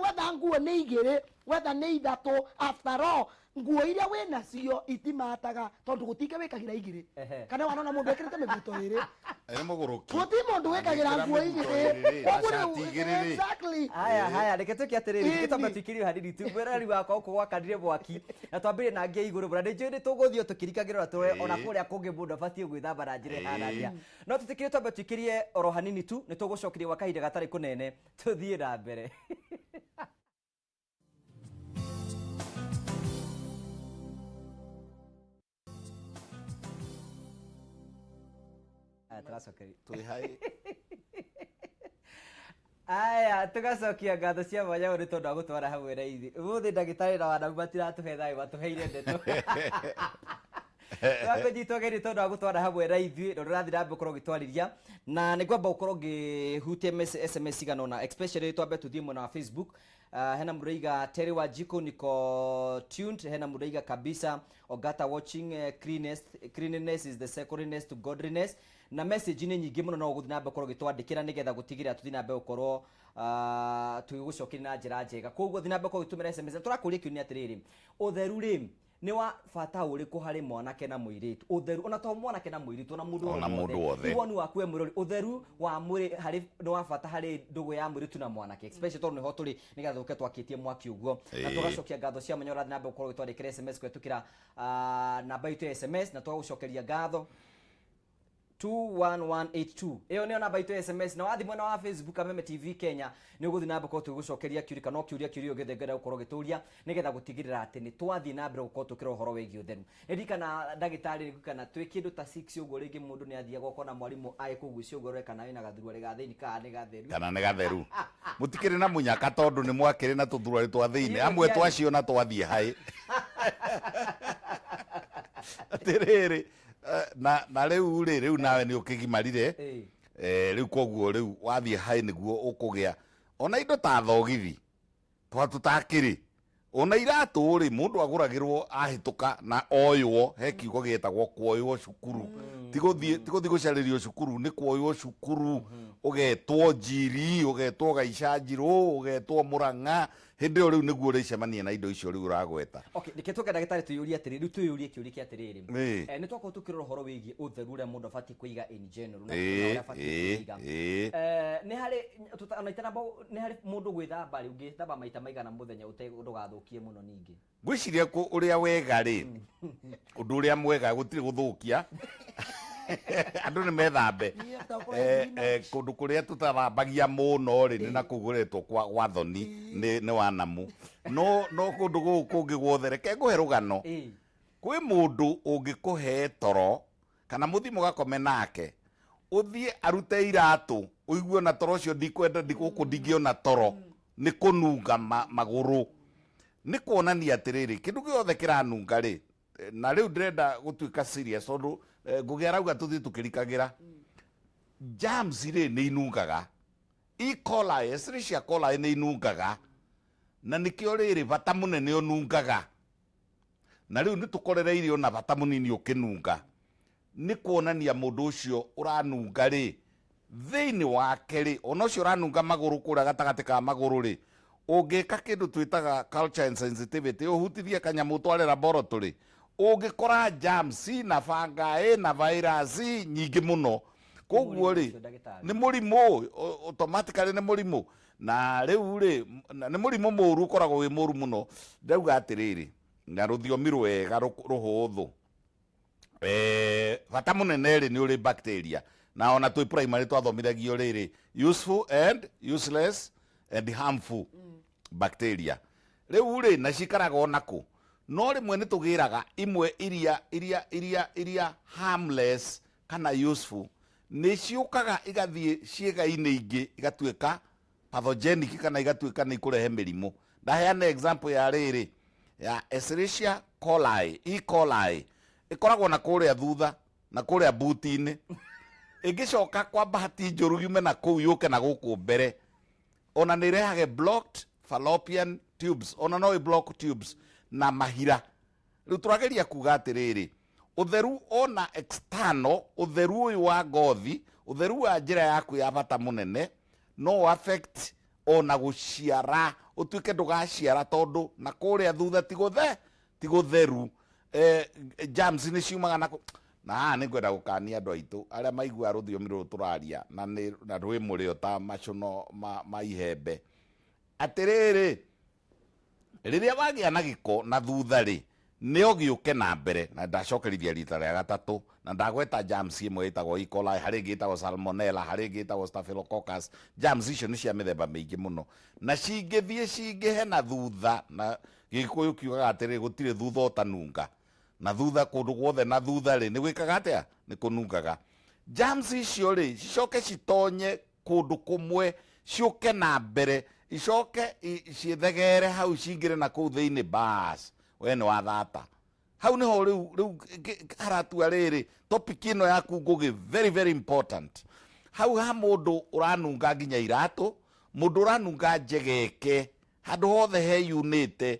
Wetha nguo nĩ 2, wetha nĩ 3, after all nguo iria wĩ nacio itimataga tondũ gũtinge wĩkagĩra 2. Kana wanona mũndũ ekĩrĩte mĩbuto 2? Nĩ mũgũrũki. Gũti mũndũ wĩkagĩra Agĩkĩra nguo mĩbuto 2. 2 rĩ, Koguo na rĩu cati 2 rĩ. Exactly. Haya, haya, reke tuke atĩrĩrĩ, tũtwambe tuikĩrie hanini tu mwĩrori wakwa gũkũ gwakanire mwaki na twambĩrĩrie na ngĩa igũrũ mũno. Nĩ njũĩ nĩ tũgũthiĩ tũkĩrikagĩra na tũrore ona kũrĩa kũngĩ mũndũ abatiĩ gwĩthamba na njĩra ĩhana atĩa, no tũtĩkĩrie twambe tuikĩrie oro hanini tu, nĩ tũgũcokeria gwa kahinda gatarĩ kũnene. Tũthiĩ na mbere. Aya, tũracokeria. Twĩ hai. Aya, tugacokia ngatho cia mwanya mũno nĩ tondũ wa gũtwara hamwe na ithuĩ ũmũthĩ. Ndagĩtarĩ na wanamu matiratũhe thayũ, matũheire ndeto. Twakũnyitwo geni tondũ wa gũtwara hamwe na ithuĩ na ũrathiĩ na mbere gũkorwo ũgĩtwarĩria, na nĩ ngwamba gũkorwo ngĩhutia SMS cigana ũna, especially twambe tũthiĩ mwena wa Facebook. Hena mũndũ Terry wa Jiko niko tuned. Hena mũndũ kabisa Ogata watching. Cleanliness, cleanliness is the secondness to godliness. Na message nĩ nyingĩ mũno, no ũgũthiĩ na mbere gũkorwo ũgĩtwandĩkĩra nĩgetha gũtigĩrĩra tũthiĩ na mbere gũkorwo tũgĩgũcokeria na njĩra njega. Koguo thiĩ na mbere gũkorwo ũgĩtũmĩra SMS. Tũrakũria kĩũria atĩrĩrĩ, ũtheru rĩ nĩ wa bata ũrĩkũ harĩ mwanake na mũirĩtu? Ũtheru ona to mwanake na mũirĩtu, ona mũndũ Ona mũndũ wothe. Woni waku we mwĩrori, ũtheru wa mwĩrĩ harĩ nĩ wa bata harĩ ndũgũ ya mũirĩtu na mwanake, especially tondũ nĩho tũrĩ nĩgetha tũke twakĩtie mwaki ũguo na tũgacokia ngatho cia mwanya. Ũrathiĩ na mbere gũkorwo ũgĩtwandĩkĩra SMS kũhetũkĩra namba itũ ya SMS na tũgagũcokeria ngatho. 21182 ĩyo nĩyo namba itũ ya SMS. Na wathiĩ mwena wa Facebook, Kameme TV Kenya, nĩ ũgũthiĩ na mbere gũkorwo tũgĩgũcokeria kĩũria kana o kĩũria kĩũria gĩothe ngĩenda gũkorwo ũgĩtũria nĩgetha gũtigĩrĩra atĩ nĩ twathiĩ na mbere gũkorwo tũkĩrora ũhoro wĩgiĩ ũtheru. Nĩ ndirikana, ndagĩtarĩ, kana twĩ kĩndũ ta 6 ũguo, rĩngĩ mũndũ nĩ athiaga ũkona mwarimũ agĩkũgucia ũguo arore kana wĩna gathuruarĩ ga thĩinĩ kana nĩ gatheru. Kana nĩ gatheru. Mũtikĩrĩ na mũnyaka tondũ nĩ mwakĩrĩ na tũthuruarĩ twa thĩinĩ. Niĩ amwe gũtiarĩ. Twaciona twathiĩ haĩ atĩrĩrĩ, na rĩu rĩ, rĩu nawe nĩ ũkĩgimarire. Rĩu koguo rĩu wathiĩ haĩ nĩguo ũkũgĩa ona indo ta thogithi twa tũtakĩrĩ, ona iratũ rĩ, mũndũ agũragĩrwo ahĩtũka na oywo. He kiugo gĩtagwo kuoywo cukuru. Ti gũthiĩ gũcarĩrio cukuru, nĩ kuoywo cukuru, ũgetwo njiri, ũgetwo gaica njirũ, ũgetwo mũrang'a. Hĩndĩ ĩyo rĩu nĩguo ũrĩcemania na indo icio rĩu ũragweta. Okay, reke tũke, ndagĩtarĩ, twĩyũrie atĩrĩrĩ, rĩu twĩyũrie kĩũria kĩa atĩrĩrĩ. Nĩ twakorwo tũkĩrora ũhoro wĩgiĩ ũtheru ũrĩa mũndũ abatiĩ kũiga in general na ũrĩa abatiĩ kũiga. Nĩ harĩ ona itanamba, nĩ harĩ mũndũ gwĩthamba rĩ, ũngĩthamba maita maigana mũthenya ndũgathũkie mũno ningĩ? Ngwĩciria ũrĩa wega rĩ, ũndũ ũrĩa mwega, gũtirĩ gũthũkia, andũ nĩ methambe. Niĩ tokorwo Kũndũ kũrĩa tũtathambagia mũno rĩ, nĩ na kũu gũretwo kwa thoni nĩ wanamu, no kũndũ gũkũ kũngĩ guothe, reke ngũhe rũgano. Kwĩ mũndũ ũngĩkũhe toro kana mũthiĩ mũgakome nake, ũthiĩ arute iratũ, ũigue ona toro ũcio ndikwenda, gũkũ ndingĩona toro nĩ kũnunga magũrũ. Nĩ kuonania atĩrĩrĩ, kĩndũ gĩothe kĩranunga rĩ, na rĩu ndĩrenda gũtuĩka serious tondũ Ngũgĩ arauga tũthiĩ tũkĩrikagĩra germs rĩ, nĩ inungaga. E. coli, Escherichia coli nĩ inungaga, na nĩkĩo rĩrĩ bata mũnene ũnungaga. Na rĩu nĩ tũkorereire ona bata mũnini ũkĩnunga, nĩ kuonania mũndũ ũcio ũranunga rĩ, thĩinĩ wake rĩ, ona ũcio ũranunga magũrũ, kũrĩa gatagatĩ ka magũrũ rĩ, ũngĩka kĩndũ twĩtaga culture and sensitivity, ũhutithie kanyamũ ũtware laboratory, ũngĩkora germs na fungi na virus nyingĩ mũno. Koguo rĩ Mũrimũ ũcio, ndagĩtarĩ. Nĩ mũrimũ automatically, nĩ mũrimũ. Na rĩu rĩ, nĩ mũrimũ mũru, ũkoragwo wĩ mũru mũno. Ndauga atĩrĩrĩ, na rũthiomi rwega rũhũthũ, bata mũnene rĩ, nĩ ũrĩ bacteria, na ona twĩ primary twathomithagio rĩrĩ, useful and useless and harmful bacteria. Rĩu rĩ, na cikaraga ona kũ, no rĩmwe nĩ tũgĩraga imwe iria harmless kana useful, nĩ ciũkaga igathiĩ ciĩga-inĩ ingĩ, igatuĩka pathogenic kana igatuĩka nĩ ikũrehe mĩrimũ. Ndaheana example ya rĩrĩ, ya Escherichia coli. E. coli ĩkoragwo na kũrĩa thutha na kũrĩa buti-inĩ, ĩngĩcoka kwa bahati njũru yume na kũu yũke na gũkũ mbere, ona nĩ ĩrehage blocked fallopian tubes, ona no ĩ block tubes na mahira. Rĩu tũrageria kuga atĩrĩrĩ, ũtheru ona external, ũtheru ũyũ wa ngothi, ũtheru wa njĩra yaku ya bata mũnene, no affect ona gũciara, ũtuĩke ndũgaciara tondũ na kũrĩa thutha ti gũtheru. Germs nĩ ciumaga na haha nĩ ngwenda gũkania andũ aitũ arĩa maiguaga rũthiomi rũrũ tũraria na nĩ na rwĩ mũrĩo ta macuno ma ihembe, atĩrĩrĩ, rĩrĩa wagĩa na gĩko na thutha rĩ, nĩ gĩũke na mbere. Na ndacokerithia rita rĩa gatatũ na ndagweta germs ĩmwe ĩtagwo E. coli, harĩ ĩngĩ ĩtagwo salmonella, harĩ ĩngĩ ĩtagwo staphylococcus. Germs icio nĩ cia mĩthemba mĩingĩ mũno, na cingĩthiĩ cingĩhe na thutha, na Gĩkũyũ kiugaga atĩrĩ, gũtirĩ thutha ũtanunga. Na thutha kũndũ guothe na thutha rĩ, nĩ gwĩkaga atĩa? Nĩ kũnungaga. Germs icio rĩ, cicoke citonye kũndũ kũmwe, ciũke na mbere, icoke ciĩthegere hau, cingĩre na kũu thĩinĩ, bas, we nĩ wathata. Hau niho rĩu haratua rĩrĩ topic ĩno yaku, Ngũgĩ, very very important. Hau ha mũndũ ũranunga nginya iratũ, mũndũ ũranunga njegeke. Handũ hothe heyunĩte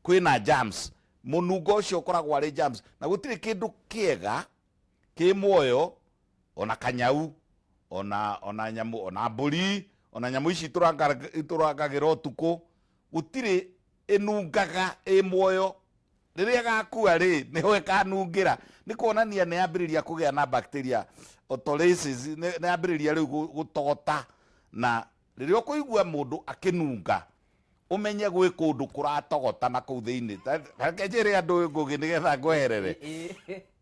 kwĩna germs, mũnungo ũcio ũkoragwo arĩ germs, na gũtirĩ kĩndũ kĩega kĩ muoyo, ona kanyau, ona nyamũ, ona mbũri, ona nyamũ ici itũrangagĩra ũtukũ, gũtirĩ ĩnungaga ĩ muoyo. Rĩrĩa gakua rĩ, nĩho ĩkanungĩra. Nĩ kuonania nĩ yambĩrĩria kũgĩa na bacteria autolysis, nĩ yambĩrĩria rĩu gũtogota. Na rĩrĩa ũkũigua mũndũ akĩnunga, ũmenye gwĩ kũndũ kũratogota na kũu thĩinĩ. Reke njĩre andũ Ngũgĩ nĩgetha ngweherere.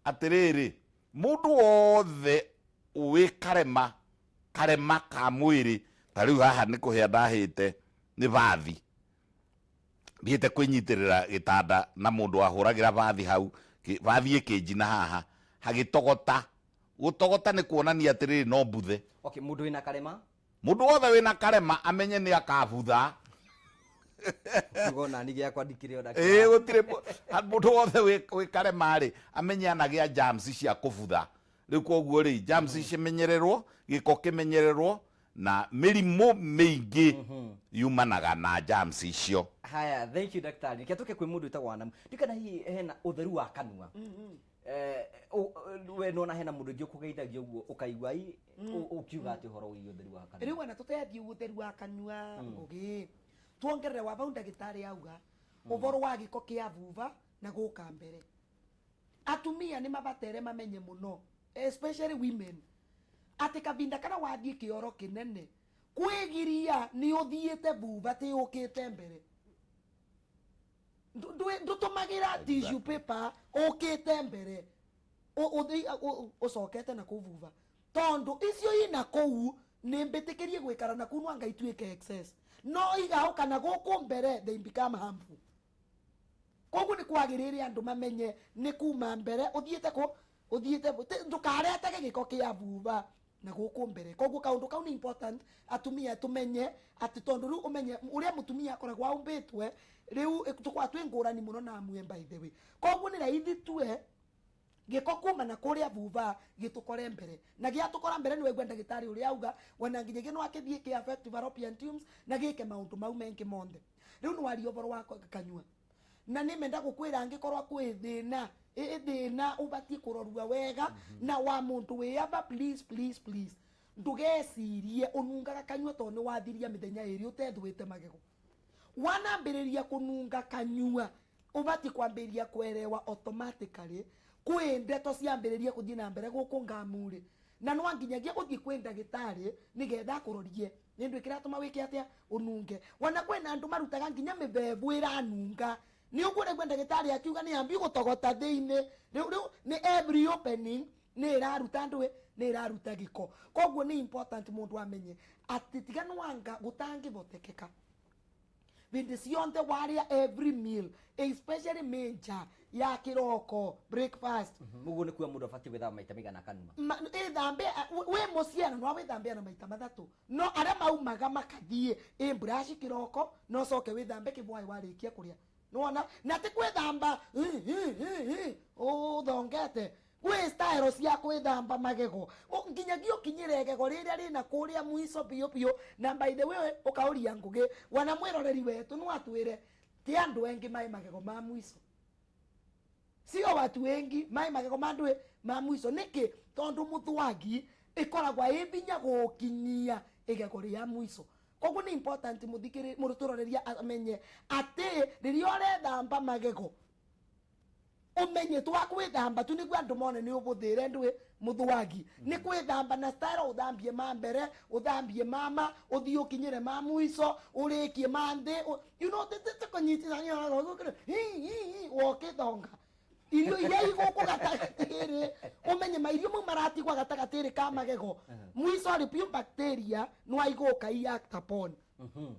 Atĩrĩrĩ, mũndũ wothe wĩ karema, karema ka mwĩrĩ, ta rĩu haha nĩ kũhĩa ndahĩte nĩ bathi. Thiĩte kwĩnyitĩrĩra gĩtanda na mũndũ wahũragĩra bathi hau, bathi ĩkĩnjina haha, hagĩtogota. Gũtogota nĩ kuonania atĩrĩrĩ, no mbuthe. Okay, mũndũ wĩna karema? Mũndũ wothe wĩna karema amenye nĩ akabutha. Kiugo nani gĩakwa ndikĩrĩ ona Ĩĩ, gũtirĩ mũndũ wothe wĩ karema rĩ, amenye anagĩa germs cia kũbutha. Rĩu koguo rĩ, germs cimenyererwo, gĩko kĩmenyererwo, na mĩrimũ mĩingĩ yumanaga na germs icio. Haya, thank you daktari. Reke tũke kwĩ mũndũ wĩtagwo Wanamu. Ndiũĩ kana hihi hena ũtheru wa kanua. We nona hena mũndũ ũngĩ ũkũgeithagia ũguo ũkaigua ũkiuga atĩ ũhoro wĩgiĩ ũtheru wa kanua. Rĩu ona tũtethiĩ ũtheru wa kanua, Ngũgĩ, tuongerere wa vau ndagĩtarĩ auga ũhoro wa gĩko kĩa vuva na gũka mbere. Atumia nĩ mabatere mamenye mũno, especially women, atĩ kavinda kana wathiĩ kĩoro kĩnene kwĩgiria nĩ ũthiĩte vuva ti ũkĩte mbere. Ndũtũmagĩra tissue paper ũkĩte mbere, ũcokete na kũu vuva, tondũ icio ina kũu nĩ mbĩtĩkĩrie gwĩkara na kũu no anga ituĩke excess, no igaũka na gũkũ mbere they become harmful. Koguo nĩ kwagĩrĩire andũ mamenye nĩ kuma mbere ũthiĩte kũ ũthiĩte ndũkaretage gĩko kĩa vuva na gũkũ mbere. Koguo kaũndũ kau nĩ important atumia tũmenye atĩ, tondũ rĩu ũmenye ũrĩa mũtumia akoragwo aumbĩtwe rĩu tũkoragwo twĩ ngũrani mũno na amwe, by the way. Koguo nĩ raithi tue gĩko kuma na kũrĩa vuva gĩtũkore mbere, na gĩatũkora mbere nĩ waigua ndagĩtarĩ ũrĩa auga, ona nginyagia no akĩthiĩ kĩ affect fallopian tubes na gĩke maũndũ mau mengĩ monthe. Rĩu nĩ waria ũhoro wa kanyua, na nĩ menda gũkwĩra angĩkorwo kwĩ thĩna, thĩna ũbatiĩ kũrorua wega na wa mũndũ wĩ aba, please, please, please, ndũgecirie ũnungaga kanyua tondũ nĩ wathiria mĩthenya ĩrĩ ũtethũĩte magego. Wanambĩrĩria kũnunga kanyua, ũbatiĩ kwambĩrĩria kwerewa automatically kwĩ ndeto ciambĩrĩria kũthiĩ na mbere gũkũ ngamurĩ, na no nginyagia ũthiĩ kwĩ ndagĩtarĩ nĩgetha akũrorie nĩ ndũ ĩkĩratũma wĩke atĩa ũnunge. Ona kwĩna andũ marutaga nginya mĩbebũ ĩranunga, nĩ ũguo ũraigua ndagĩtarĩ akiuga nĩ ambi gũtogota thĩinĩ. Rĩu nĩ every opening nĩ ĩraruta ndũĩ, nĩ ĩraruta gĩko. Koguo nĩ important mũndũ amenye atĩ tiga nwanga gũtangĩhotekeka hĩndĩ cionthe warĩa every meal, especially major ya kĩroko, breakfast. Ũguo nĩ kuga mũndũ abatiĩ gwĩthamba maita maigana kanua? Ĩthambe wĩ mũciĩ na no wĩthambe na maita mathatũ, no arĩa maumaga makathiĩ ĩ brush kĩroko, no ũcoke wĩthambe kĩbwaĩ warĩkia kũrĩa. Nĩwona na ti kwĩthamba ũthongete, gwĩ style cia kwĩthamba magego nginyagia ũkinyĩre igego rĩrĩa rĩna kũrĩa mũico biũ biũ. Na by the way, ũkaũria Ngũgĩ wana mwĩroreri wetu no atwĩre ti andũ engĩ mai magego ma mũico, sio watu wengi mai magego ma ndũĩ ma mũico. Nĩkĩ? Tondũ mũthwagi ĩkoragwo ĩ vinya gũkinyia igego rĩa mũico. Koguo nĩ important mũthikĩrĩ mũtũroreria amenye atĩ rĩrĩa ũrethamba magego, ũmenye twa kwĩthamba tu nĩguo andũ mone nĩ ũbũthĩre ndũĩ mũthwagi, nĩ kwĩthamba na style, ũthambie ma mbere, ũthambie mama, ũthiĩ ũkinyĩre ma mũico, ũrĩkie ma thĩ, you know tũkũnyitithania wokĩthonga irio iria igũkũ gatagatĩ-rĩ, ũmenye mairio mau maratigwa gatagatĩ-rĩ ka magego mũico rĩ, pure bacteria no aigũka i act upon,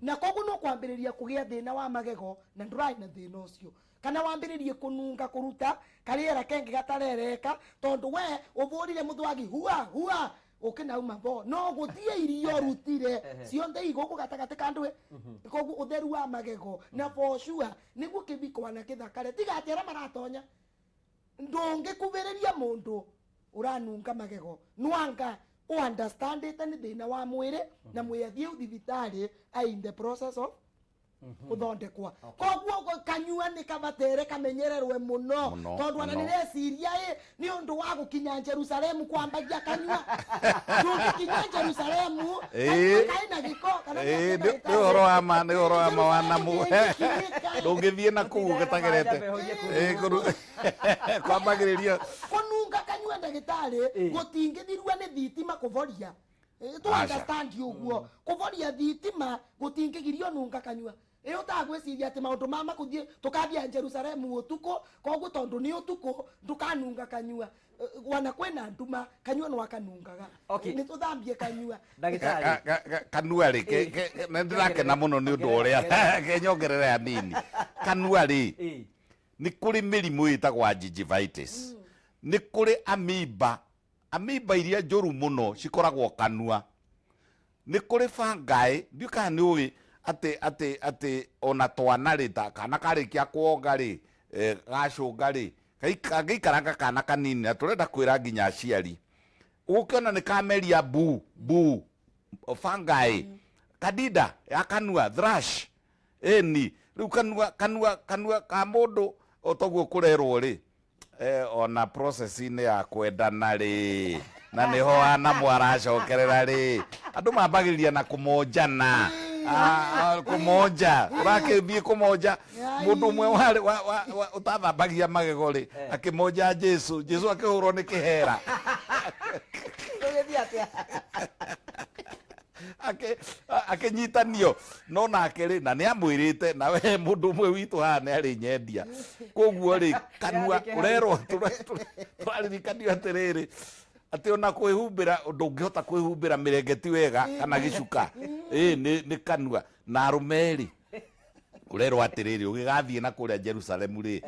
na koguo no kwambĩrĩria kũgĩa thĩna wa magego na ndũrarĩ na thĩna ũcio, kana wambĩrĩrie kũnunga kũruta karĩera kengĩ gatarereka, tondũ we ũbũrire mũthwagi hua hua ũkĩnauma bo no gũthiĩ irio rutire cionthe igũkũ gatagatĩ ka ndũĩ. Koguo ũtheru wa magego na for sure nĩguo kĩbiko na kĩthakare, tiga atĩ arĩa maratonya ndũngĩkubĩrĩria mũndũ ũranunga magego nwanga ũunderstandĩte nĩ thĩna wa mwĩrĩ na mwĩ athiĩ thibitarĩ in the process of Guthondekwa koguo kanyua nĩ kabatere kamenyererwe muno. Mũno, Tondu ona mũno. nĩreciria ĩ nĩ ũndũ wa gũkinya Jerusalemu kwambagia kanyua ndũngĩkinya Jerusalemu kanyua kaĩ na gĩko kana Ĩĩ, nĩ nĩ ũhoro wa ma, nĩ ũhoro wa ma wa namu. Ndũngĩkinyĩka. Ndũngĩthiĩ na kũu gatagerete. Ĩĩ, kwambagĩrĩria Kũnunga kanyua, ndagĩtarĩ, gũtingĩthirua nĩ thitima kũboria. Tu Aca. understand ũguo kũboria thitima gũtingĩgirio nunga kanyua. Ĩ ũtagwĩciria atĩ maũndũ ma makũthiĩ tũkambia Jerusalemu ũtukũ, koguo tondũ nĩ ũtukũ ndũkanunga kanyua. Wana kwĩna nduma kanyua no akanungaga. Nĩ tũthambie kanyua. Ndagĩtarĩ. Kanua rĩ, nĩ ndĩrakena mũno nĩ ũndũ wa ũrĩa kenyongerera hanini. Kanua rĩ, nĩ kũrĩ mĩrimũ ĩtagwo gingivitis, nĩ kũrĩ amoeba. Amoeba iria njũru mũno cikoragwo kanua. Nĩ kũrĩ fungi. Ndiũ kana nĩ ũĩ atĩ ona twana rĩ, ta kana karĩkia kuonga rĩ, gacũnga rĩ, kangĩikaranga kana kanini, na tũrenda kwĩra nginya aciari, ũgũkĩona nĩ kameria bu bu fungi, candida ya kanua, thrush. Ĩni rĩu kanua ka mũndũ o toguo kũrerwo rĩ, ona process-inĩ ya kwendana rĩ, na nĩho anamu aracokerera rĩ, andũ mambagĩrĩria na kũmonjana. Ah, ah, kũmonja, ũrakĩthiĩ kũmonja mũndũ ũmwe warĩ ũtathambagia magego rĩ, akĩmonja Jesu, Jesu akĩhũrwo nĩ kĩhera. Tũgĩthiĩ atĩa? Akĩnyitanio no nake rĩ, na nĩ amwĩrĩte na we mũndũ ũmwe witũ haha nĩ arĩ nyendia. Koguo rĩ, kanua Yandĩke hau. ũrerwo tũraririkanio atĩrĩrĩ, atĩ ona kwĩhumbĩra ndũngĩhota kwĩhumbĩra mĩrengeti wega kana gĩcuka, ĩ nĩ kanua. Na arũme rĩ, ũrerwo atĩrĩrĩ, ũgĩgathiĩ na kũrĩa Jerusalemu rĩ,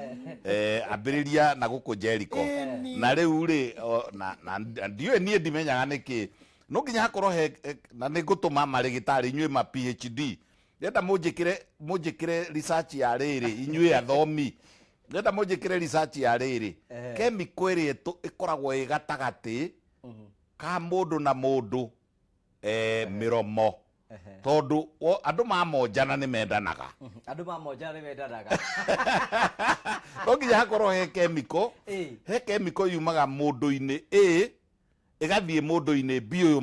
ambĩrĩria na gũkũ Jericho. Na rĩu rĩ, na ndiũĩ, niĩ ndimenyaga nĩkĩ no nginya hakorwo he na nĩ ngũtũma marĩgĩtarĩ inyuĩ ma PhD, ndĩrenda mũnjĩkĩre research ya rĩrĩ, inyuĩ athomi, ndĩrenda mũnjĩkĩre research ya rĩrĩ, chemical ĩrĩa ĩkoragwo ĩ gatagatĩ ka mũndũ na mũndũ, mĩromo, tondũ andũ mamonjana nĩ mendanaga. Andũ mamonjana nĩ mendanaga. No nginya hakorwo he chemical, he chemical yumaga mũndũ-inĩ A ĩgathiĩ mũndũ-inĩ B ũyũ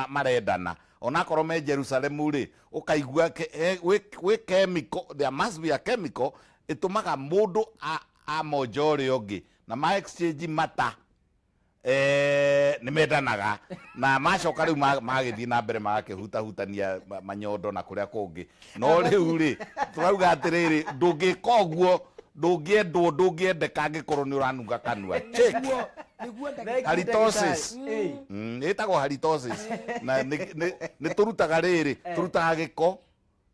marendana, onakorwo me Jerusalemu rĩ, ũkaigua gwĩ chemical, there must be a chemical ĩtũmaga mũndũ amonja ũrĩa ũngĩ na ma exchange mata, nĩ mendanaga, na macoka rĩu magĩthiĩ na mbere magakĩhutahutania manyondo na kũrĩa kũngĩ. No rĩu rĩ, tũrauga atĩrĩrĩ, ndũngĩka ũguo, ndũngĩendwo, ndũngĩendeka angĩkorwo nĩ ũranunga kanua. Check. Nĩguo ndagĩtarĩ. Halitosis. Ndagĩtarĩ. Ĩtagwo halitosis, na nĩ tũrutaga rĩrĩ, tũrutaga gĩko,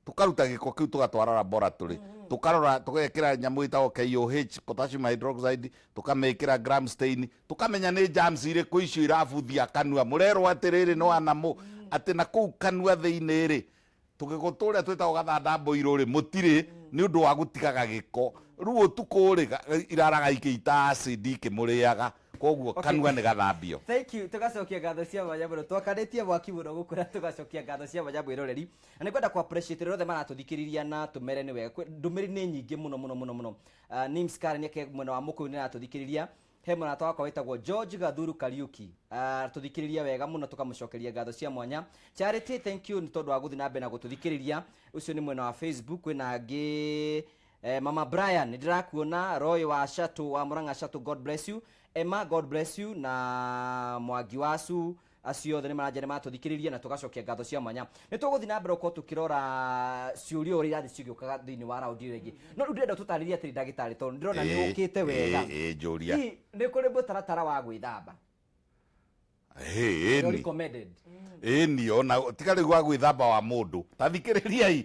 tũkaruta gĩko kĩu, tũgatwara laboratory, tũkarora, tũgekĩra nyamũ ĩtagwo KOH, potassium hydroxide, tũkamĩkĩra gram stain, tũkamenya nĩ germs irĩkũ icio irabuthia kanua. Mũrerwo atĩrĩrĩ, no anamũ atĩ na kũu kanua thĩinĩ rĩ, tũgĩko tũrĩa twĩtagwo gathanda mbũirũ rĩ, mũtirĩ nĩ ũndũ wa gũtigaga gĩko. Rĩu ũtukũ rĩ, iraraga ikĩita acid ikĩmũrĩaga. Koguo kanua nĩ gathambio. Thank you. Tugacokia ngatho cia mwanya mũno. Twakanĩtie mwaki mũno gũkũ na tugacokia ngatho cia mwanya mwĩroreri, na nĩ kwenda ku appreciate rĩrĩa othe maratũthikĩrĩria na tũmere nĩ wega. Ndũmĩrĩri nĩ nyingĩ mũno mũno mũno mũno. Nims Karen ake mwena wa Mũkũyũ nĩ aratũthikĩrĩria. He mũrata wakwa wĩtagwo George Gathuru Kariuki, tũthikĩrĩria wega mũno, tũkamũcokeria ngatho cia mwanya. Charity, thank you nĩ tondũ wa gũthiĩ na mbere na gũtũthikĩrĩria. Ũcio nĩ mwena wa Facebook. Kwĩna angĩ, Mama Brian, nĩ ndĩrakuona. Roy wa Shatu wa Murang'a Shatu, God bless you. Emma, God bless you, na Mwangi wacu, acio othe nĩ maranjia nĩ matũthikĩrĩria na tũgacokia ngatho cia mwanya. Nĩ tũgũthiĩ na mbere gũkorwo tũkĩrora ciũria ũrĩa irathiĩ cigĩũkaga thĩinĩ wa raundi ĩyo ĩngĩ, no rĩu ndĩrenda tũtarĩrie atĩrĩ, ndagĩtarĩ, tondũ ndĩrona nĩ ũkĩte wega. Ĩĩ, njũria. Hihi nĩ kũrĩ mũtaratara wa gwĩthamba Ĩni. recommended? Ĩni, ona tiga rĩu wa gwĩthamba wa mũndũ, ta thikĩrĩriai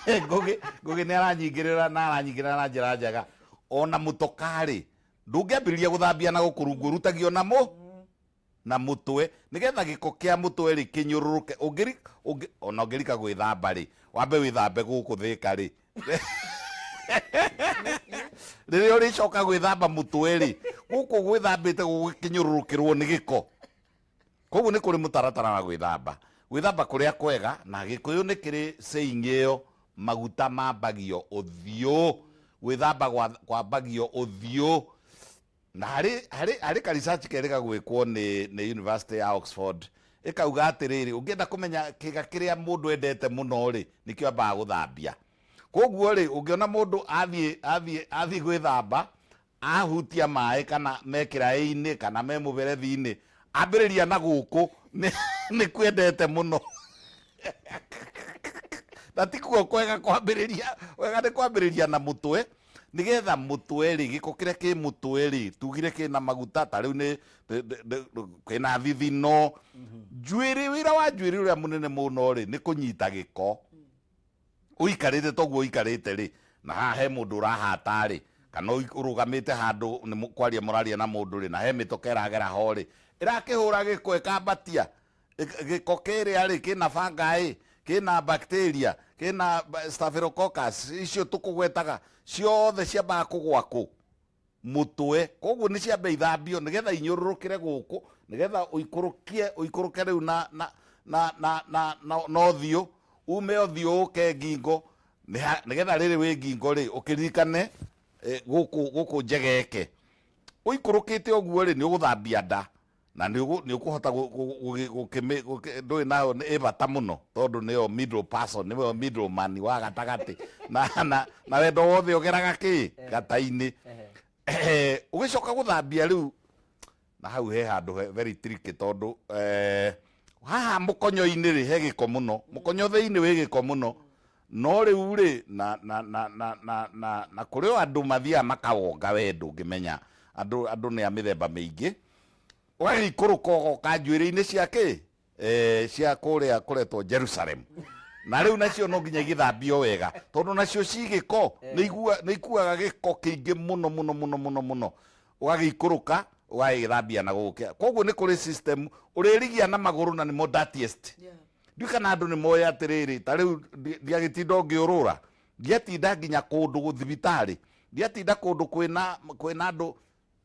Ngũgĩ. Ngũgĩ nĩ aranyingĩrĩra na aranyingĩrĩra na njĩra njega. Ona mũtokarĩ ndũngĩambĩrĩria gũthambia na gũkũ rungu, ũrutagio na mũtwe, nĩgetha gĩko kĩa mũtwe rĩ kĩnyũrũrũke. Ona ũngĩrika gwĩthamba rĩ, wambe wĩthambe gũkũ thĩka rĩ, rĩrĩa ũrĩcoka gwĩthamba mũtwe rĩ, gũkũ gwĩthambĩte gũgĩkĩnyũrũrũkĩrwo nĩ gĩko. Koguo nĩ kũrĩ mũtaratara wa gwĩthamba, gwĩthamba kũrĩa kwega. Na Gĩkũyũ nĩ kĩrĩ saying ĩyo. Maguta mambagio ũthiũ, gwĩthamba kwambagio ũthiũ. Na harĩ ka research kerĩga gwĩkwo nĩ University ya Oxford, ĩkauga atĩrĩrĩ, ũngĩenda kũmenya kĩga kĩrĩa mũndũ endete mũno rĩ, nĩkĩo ambaga gũthambia. Koguo rĩ, ũngĩona mũndũ athiĩ gwĩthamba, ahutia maĩ kana me kĩraĩ-inĩ kana me mũberethi-inĩ, ambĩrĩria na gũkũ, nĩ kwendete mũno. Na ti kuo kwega kwambĩrĩria, wega nĩ kwambĩrĩria na mũtwe, nĩgetha mũtwe rĩ, gĩko kĩrĩa kĩ mũtwe rĩ, tugire kĩna maguta, ta rĩu nĩ kĩna thithino. Njuĩrĩ, wĩra wa njuĩrĩ ũrĩa mũnene mũno rĩ, nĩ kũnyita gĩko. Ũikarĩte toguo ũikarĩte rĩ, na haha he mũndũ ũrahata rĩ, kana ũrũgamĩte handũ nĩ kwaria mũraria na mũndũ rĩ, na he mĩtoka ĩragera ho rĩ, ĩrakĩhũra gĩko ĩkambatia. Gĩko kĩrĩa rĩ, kĩna fungi, kĩna bacteria, kĩna staphylococcus, icio tũkũgwetaga, ciothe ciambaga kũgwa kũ? Mũtwe. Koguo nĩ ciambe ithambio nĩgetha inyũrũrũkĩre gũkũ, nĩgetha ũikũrũkie, ũikũrũke rĩu na ũthiũ, ume ũthiũ ũke ngingo, nĩgetha rĩrĩ wĩ ngingo rĩ, ũkĩririkane gũkũ njegeke. Ũikũrũkĩte ũguo rĩ, nĩ ũgũthambia nda, na nĩ ũkũhota ndũĩ nayo nĩ ĩ bata mũno, tondũ nĩyo middle person, nĩyo middle man wa gatagatĩ, na wendo wothe ũgeraga kĩ? Gata-inĩ. Ũgĩcoka gũthambia rĩu, na hau he handũ very tricky, tondũ haha mũkonyo-inĩ rĩ, he gĩko mũno, mũkonyo thĩinĩ wĩ gĩko mũno. No rĩu rĩ, na kũrĩ o andũ mathiaga makawonga, we ndũngĩmenya, andũ nĩ a mĩthemba mĩingĩ. Ũgagĩikũrũka ũgoka njuĩrĩ-inĩ cia kĩ? Cia kũrĩa kũretwo Jerusalem. Na rĩu nacio no nginya igĩthambio wega, tondũ nacio ci gĩko, nĩ ikuaga gĩko kĩingĩ mũno mũno mũno mũno mũno. Ũgagĩikũrũka, ũgagĩthambia na gũkũ. Koguo nĩ kũrĩ system, ũrĩrigia na magũrũ na nĩmo dirtiest. Ndiũĩ kana andũ nĩ moĩ atĩrĩrĩ, ta rĩu ndiagĩtinda ũngĩũrũra, ndiatinda nginya kũndũ thibitarĩ, ndiatinda kũndũ kwĩna andũ,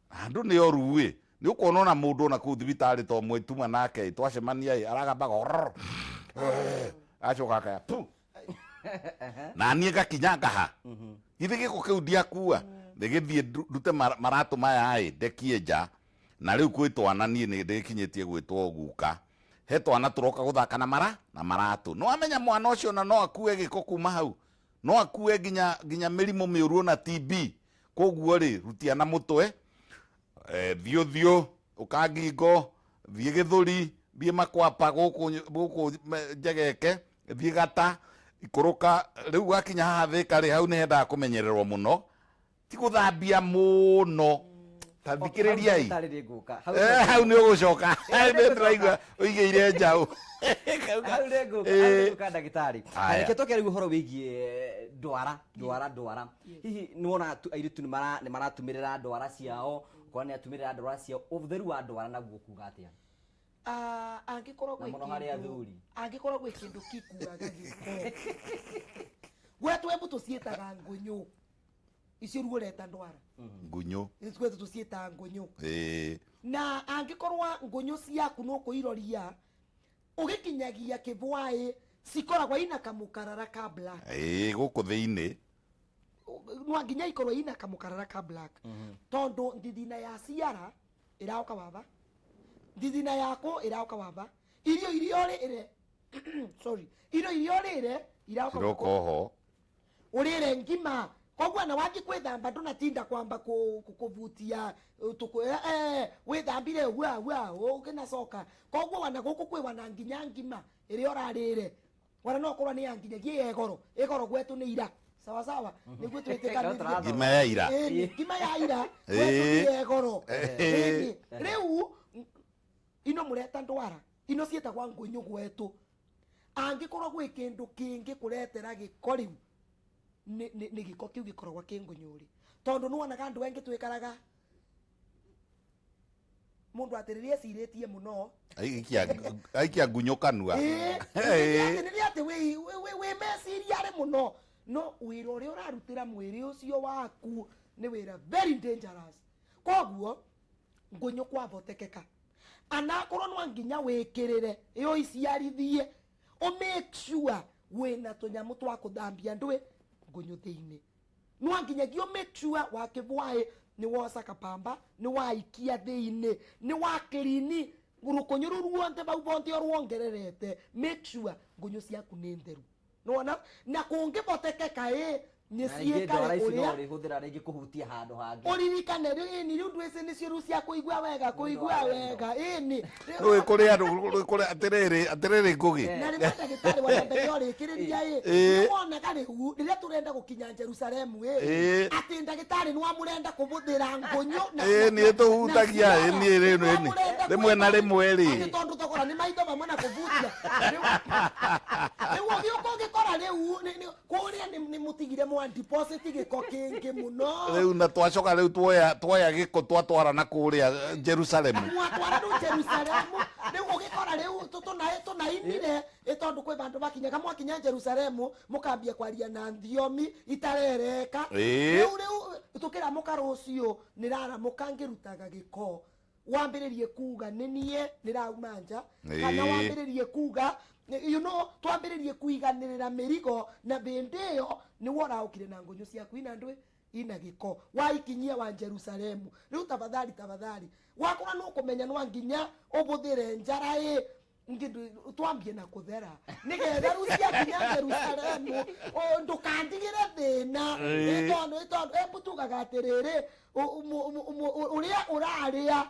andũ nĩ oru ĩ. Nĩ ũkuona ona mũndũ ona kũu thibitarĩ to ũmwe tuma nake ĩ, twacemania ĩ, aragambaga ororo, acoka akaya pu. Na niĩ ngakinya ngaha. Githĩ gĩko kĩu ndiakua? Ndĩgĩthiĩ ndute maratũ maya ĩ, ndekie nja. Na rĩu kwĩ twana niĩ nĩ ndĩkinyĩtie gwĩtwo guka. He twana tũroka gũthaka na mara na maratũ. Nĩ wamenya mwana ũcio ona no akue gĩko kuma hau. No akue nginya mĩrimũ mĩũru ona TB. Koguo rĩ, rutia na mũtwe, thiĩ ũthiũ, ũka ngingo, thiĩ gĩthũri, thiĩ makwapa gũkũ njegeke, thiĩ gata, ikũrũka. Rĩu wakinya haha Thĩka rĩ, hau nĩ hendaga kũmenyererwo mũno. Ti gũthambia mũno. Ta thikĩrĩriai. Hau ndagĩtarĩ nĩ ngũka. Hau Hau nĩ ũgũcoka. Hau nĩ ndĩraigua ũigĩire njaũ. Hau nĩ ngũka, hau nĩ ngũka ndagĩtarĩ. Haya. Reke tũke rĩu ũhoro wĩgiĩ ndwara, ndwara, ndwara. Hihi nĩ wona airĩtu nĩ maratumĩrĩra ndwara ciao, ũkona nĩ atumĩrĩra ndwara ciao, ũtheru wa ndwara naguo kuga atĩa? Angĩkorwo Na gwĩ mũno harĩ kĩndũ- athuri. Angĩkorwo gwĩ kĩndũ gĩkuaga gĩko. Gwetũ embu tũciĩtaga ngũnyũ. Icio ruo ũreta ndwara. Ngunyũ. Gwetũ tũciĩtaga ngũnyũ. Na angĩkorwo ngũnyũ ciaku no kũiroria, ũgĩkinyagia kĩbwaĩ, cikoragwo ina kamũkarara ka black. Gũkũ thĩinĩ. No nginya ikorwo ina kamũkarara ka black. Tondũ ndithina ya ciara ĩraoka waba. Ndithina yaku ĩraoka waba. Irio iria ũrĩre, sorry, irio iria ũrĩre iraoka Ciroka gũkũ. oho. Ũrĩre ngima. Koguo na wathiĩ kwĩthamba ndũnatinda kwamba kũbutia, wĩthambire ua, ua, ũkĩnacoka. Koguo wana gũkũ kwĩ wana nginya ngima ĩrĩa ũrarĩre. Wana no ũkorwo nĩ ya nginyagia ĩ goro. Ĩ goro gwetũ nĩ ira. Sawa sawa. Nĩguo twĩtĩkanĩrie. Ngima ya ira. Ĩni, ngima ya ira. Gwetũ nĩ ĩ goro. Ĩni. Rĩu, ino mũreta ndwara. Ino ciĩtagwo ngũnyũ gwetũ. Angĩkorwo gwĩ kĩndũ kĩngĩ kũretera gĩko rĩu, nĩ gĩko kĩu gĩkoragwo kĩ ngũnyũrĩ. Tondũ nĩwonaga andũ aingĩ twĩkaraga mũndũ atĩ rĩrĩa ecirĩtie mũno. Aikia ngunyũ kanua. Rĩrĩa atĩ wĩ meciria arĩ mũno, no wĩra ũrĩa ũrarutĩra mwĩrĩ ũcio waku nĩ wĩra very dangerous. Koguo ngũnyũ kwavotekeka. Anakorwo no nginya wĩkĩrĩre, ĩũiciarithie, ũ make sure Wĩna tũnyamũ twa kũthambia ndwĩ ngũnyũ thĩinĩ, no nginyagia make sure wakĩvwaĩ nĩ woca kapamba, nĩ waikia thĩinĩ, nĩ wa clean rũkũnyũ rũu ruonthe vau vonthe ũruongererete. Make sure ngũnyũ ciaku nĩ theru, nĩwona? Na kũngĩvotekeka ĩ nĩ Na rĩngĩ ciĩkare ndwara ici no ũrĩa ũrĩhũthĩra rĩngĩ kũhutia handũ hangĩ. Ũririkane rĩu ĩni, rĩu ndwĩci nĩcio rĩu cia kũigua wega, kũigua wega ĩni. Rĩu kũrĩ andũ, rĩu kũrĩ atĩrĩrĩ Ngũgĩ. Na rĩmwe ndagĩtarĩ wa mbere ũrĩkĩrĩria ĩ, nĩwonaga rĩu rĩrĩa tũrenda gũkinya Jerusalemu ĩ, atĩ ndagĩtarĩ nĩ wamũrenda kũbũthĩra ngũnyũ Ĩĩ, nĩ tũhutagia, na ĩĩ, niĩ rĩu, nĩ ĩĩ, wamũrenda rĩmwe na gwĩka rĩmwe rĩ. Atĩ tondũ thogora nĩ maitho mamwe na kũbutia rĩu ũgĩũka ũgĩkora rĩu kũrĩa nĩ mũtigire mwa deposit gĩko kĩngĩ mũno. Rĩu na twacoka rĩu tuoya gĩko twatwara na kũrĩa Jerusalemu. Mwatwara rĩu Jerusalemu, rĩu ũgĩkora rĩu tũnainire ĩ, tondũ kwĩ vandũ makinyaga, mwakinya Jerusalemu mũkambia kwaria na thiomi itarereka. Rĩu tũkĩramũka rũciũ, nĩraramũka ngĩrutaga gĩko, wambĩrĩrie kuga nĩ niĩ nĩrauma nja kana wambĩrĩrie kuga twambĩrĩrie kuiganĩrĩra mĩrigo, na hĩndĩ ĩyo nĩwe ũraũkire na ngũnyũ ciaku ina ndwĩ ina gĩko waikinyia wa Jerusalemu. Rĩu tafadhali, tafadhali, wakorwo nũkũmenya no nginya ũbũthĩre njara ĩ ngĩndũ, twambie na kũthera nĩgetha rĩu ciakinya Jerusalemu ndũkandigĩre thĩna. Ĩ tondũ embu tugaga atĩrĩrĩ, ũrĩa ũrarĩa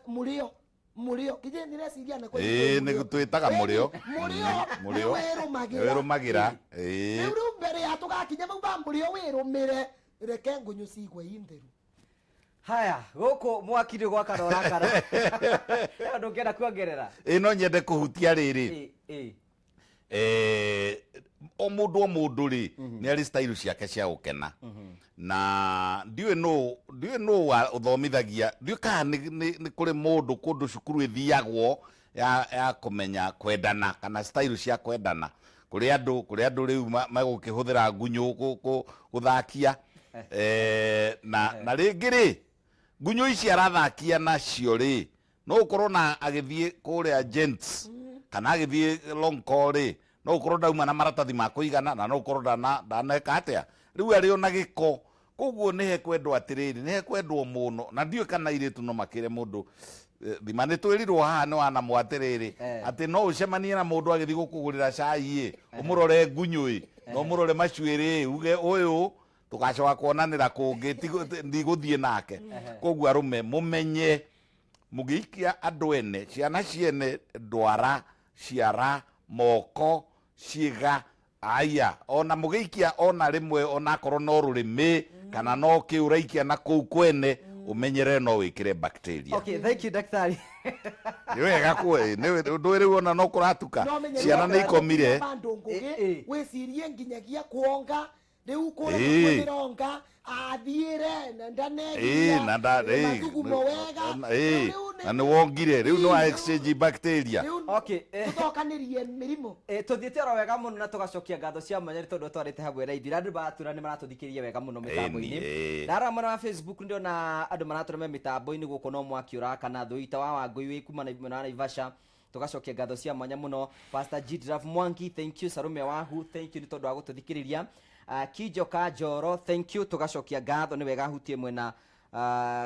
mũrĩo, mũrĩo kinya nĩreciria na Ĩĩ, nĩ twĩtaga mũrĩo. Mũrĩo nĩ Mũrĩo. wĩrũmagĩra. Wĩrũmagĩra, ĩĩ. Rĩu mbere ya tũgakinya mau ba mũrĩo wĩrũmĩre, reke ngũnyũ cigwe intheru. Haya, gũkũ mwaki nĩ gwakana ũrakana. He ũndũ ũngĩenda kuongerera? Ĩĩ, no nyende kũhutia rĩrĩ. Ĩ, ĩ. O mũndũ rĩ, nĩ arĩ style ciake cia gũkena, na ndiũĩ nũ ũthomithagia, ndiũĩ kana nĩ kũrĩ mũndũ kũndũ cukuru ĩthiagwo ya kũmenya kwendana kana style cia kwendana. Kũrĩ andũ rĩu megũkĩhũthĩra ngunyũ gũthakia, na rĩngĩ rĩ, ngunyũ ici arathakia nacio rĩ, no ũkorwo na agĩthiĩ kũrĩa gents kana agĩthiĩ long call rĩ, no ũkorwo ndauma na maratathi ma kũigana, na no ũkorwo ndaneka atĩa, rĩu arĩ ona gĩko. Koguo nĩ hekwendwo atĩrĩrĩ, nĩ hekwendwo mũno, na ndiũĩ kana airĩtu no makĩre mũndũ, thima nĩ twĩrirwo haha nĩ wanamũ atĩrĩrĩ, atĩ no ũcemanie na mũndũ agĩthiĩ gũkũgũrĩra cai ĩ, ũmũrore ngunyũ ĩ, na ũmũrore macuĩrĩ ĩ, uge ũyũ tũgacoka kuonanĩra kũngĩ, ndigũthiĩ nake. Koguo arũme mũmenye mũgĩikia andũ ene ciana ciene ndwara ciara moko ciĩga aya, ona mũgĩikia ona rĩmwe, ona akorwo no rũrĩmĩ kana no kĩ ũraikia na kũu kwene, ũmenyere no wĩkĩre bacteria. Okay, thank you, daktari. Nĩ wega kwe ndũĩ rĩu ona no kũratuka. No menye Ciana nĩ ikomire. Bandũ ngũgĩ, wĩcirie nginyagia kuonga rĩu kũrĩa kwĩronga athiĩre na ndanegia na nda mathugumo wega. Na nĩ wongire rĩu nĩ wa exchange bacteria. Rĩu tũcokanĩrie mĩrimũ. Tũthiĩte oro wega mũno na tũgacokia ngatho cia mwanya nĩ tondũ twarĩte hamwe na ithuĩ, na andũ maratwĩra nĩ maratũthikĩrĩria wega mũno mĩtambo-inĩ. Ndarora mwena wa Facebook, ndĩrona andũ maratwĩra me mĩtambo-inĩ gũkũ no mwaki ũrakana. Thũita wa Wangũi wĩ kuma mwena wa Naivasha, tũgacokia ngatho cia mwanya mũno. Pastor Gidraf Mwangi, thank you. Sarume Wahu, thank you nĩ tondũ wa gũtũthikĩrĩria. Kijo Kanjoro, thank you, tũgacokia ngatho nĩ wega hutie mwena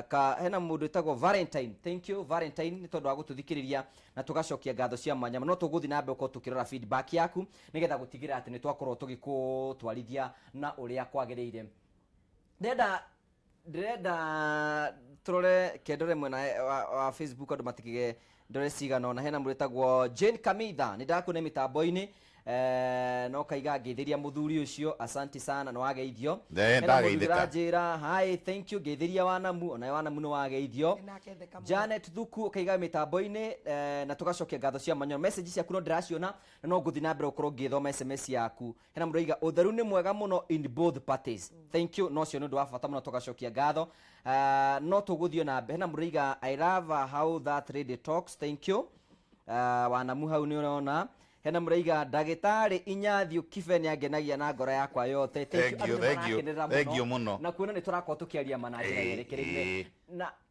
ka hena mũndũ wĩtagwo Valentine, thank you Valentine nĩ tondũ wa gũtũthikĩrĩria, na tũgacokia ngatho cia mwanya. No tũgũthiĩ na mbere gũkorwo tũkĩrora feedback yaku nĩgetha gũtigĩrĩra atĩ nĩ twakorwo tũgĩkũtwarithia na ũrĩa kwagĩrĩire. Ndĩrenda tũrore kendore mwena wa Facebook, andũ matikige ndore cigana ona. Hena mũndũ wĩtagwo Jane Kamitha, nĩ ndakuona mĩtambo-inĩ, no kaiga ngeithĩria mũthuri ũcio, asanti sana, nĩ wageithio. Hena mũndũ Ndageithĩka. ũranjĩra hi, thank you, ngeithĩria Wanamu, onawe Wanamu nĩ wageithio. Nake theka mũno. Janet Thuku ũkaiga mĩtambo-inĩ, na tũgacokia ngatho cia mwanya. Message ciaku no ndĩraciona na no ngũthiĩ na mbere gũkorwo ngĩthoma SMS yaku. Hena mũndũ aiga ũtheru nĩ mwega mũno in both parties, thank you, no cio nĩ ũndũ wa bata mũno, tũgacokia ngatho. No tũgũthiĩ na mbere. Hena mũndũ aiga, "I love how that lady talks," thank you. Wanamu hau nĩ ũrona. Hena mũraiga ndagĩtarĩ Inyathio Kibe nĩ angenagia na ngoro yakwa yothe. Thank you, Andũ nĩ thank you, marakenerera thank you mũno. Na kuona nĩ tũrakorwo tũkĩaria ma na njĩra yerekereire.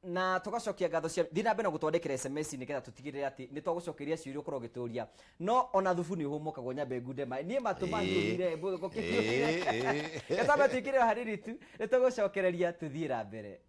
Na tũgacokia ngatho cia thiĩ na mbere na gũtwandĩkĩra SMS nĩgetha tũtigĩrĩre atĩ nĩ twagũcokeria ciũria ũkorwo ũgĩtũria. No ona thubu nĩ ũhũmũkagwo nyambe ngunde maĩ. Niĩ matũ mahiũhire mbũthũ kĩhiũhire. Gatamba twĩkĩre o hanini tu nĩ tũgũcokereria tũthiĩ na mbere.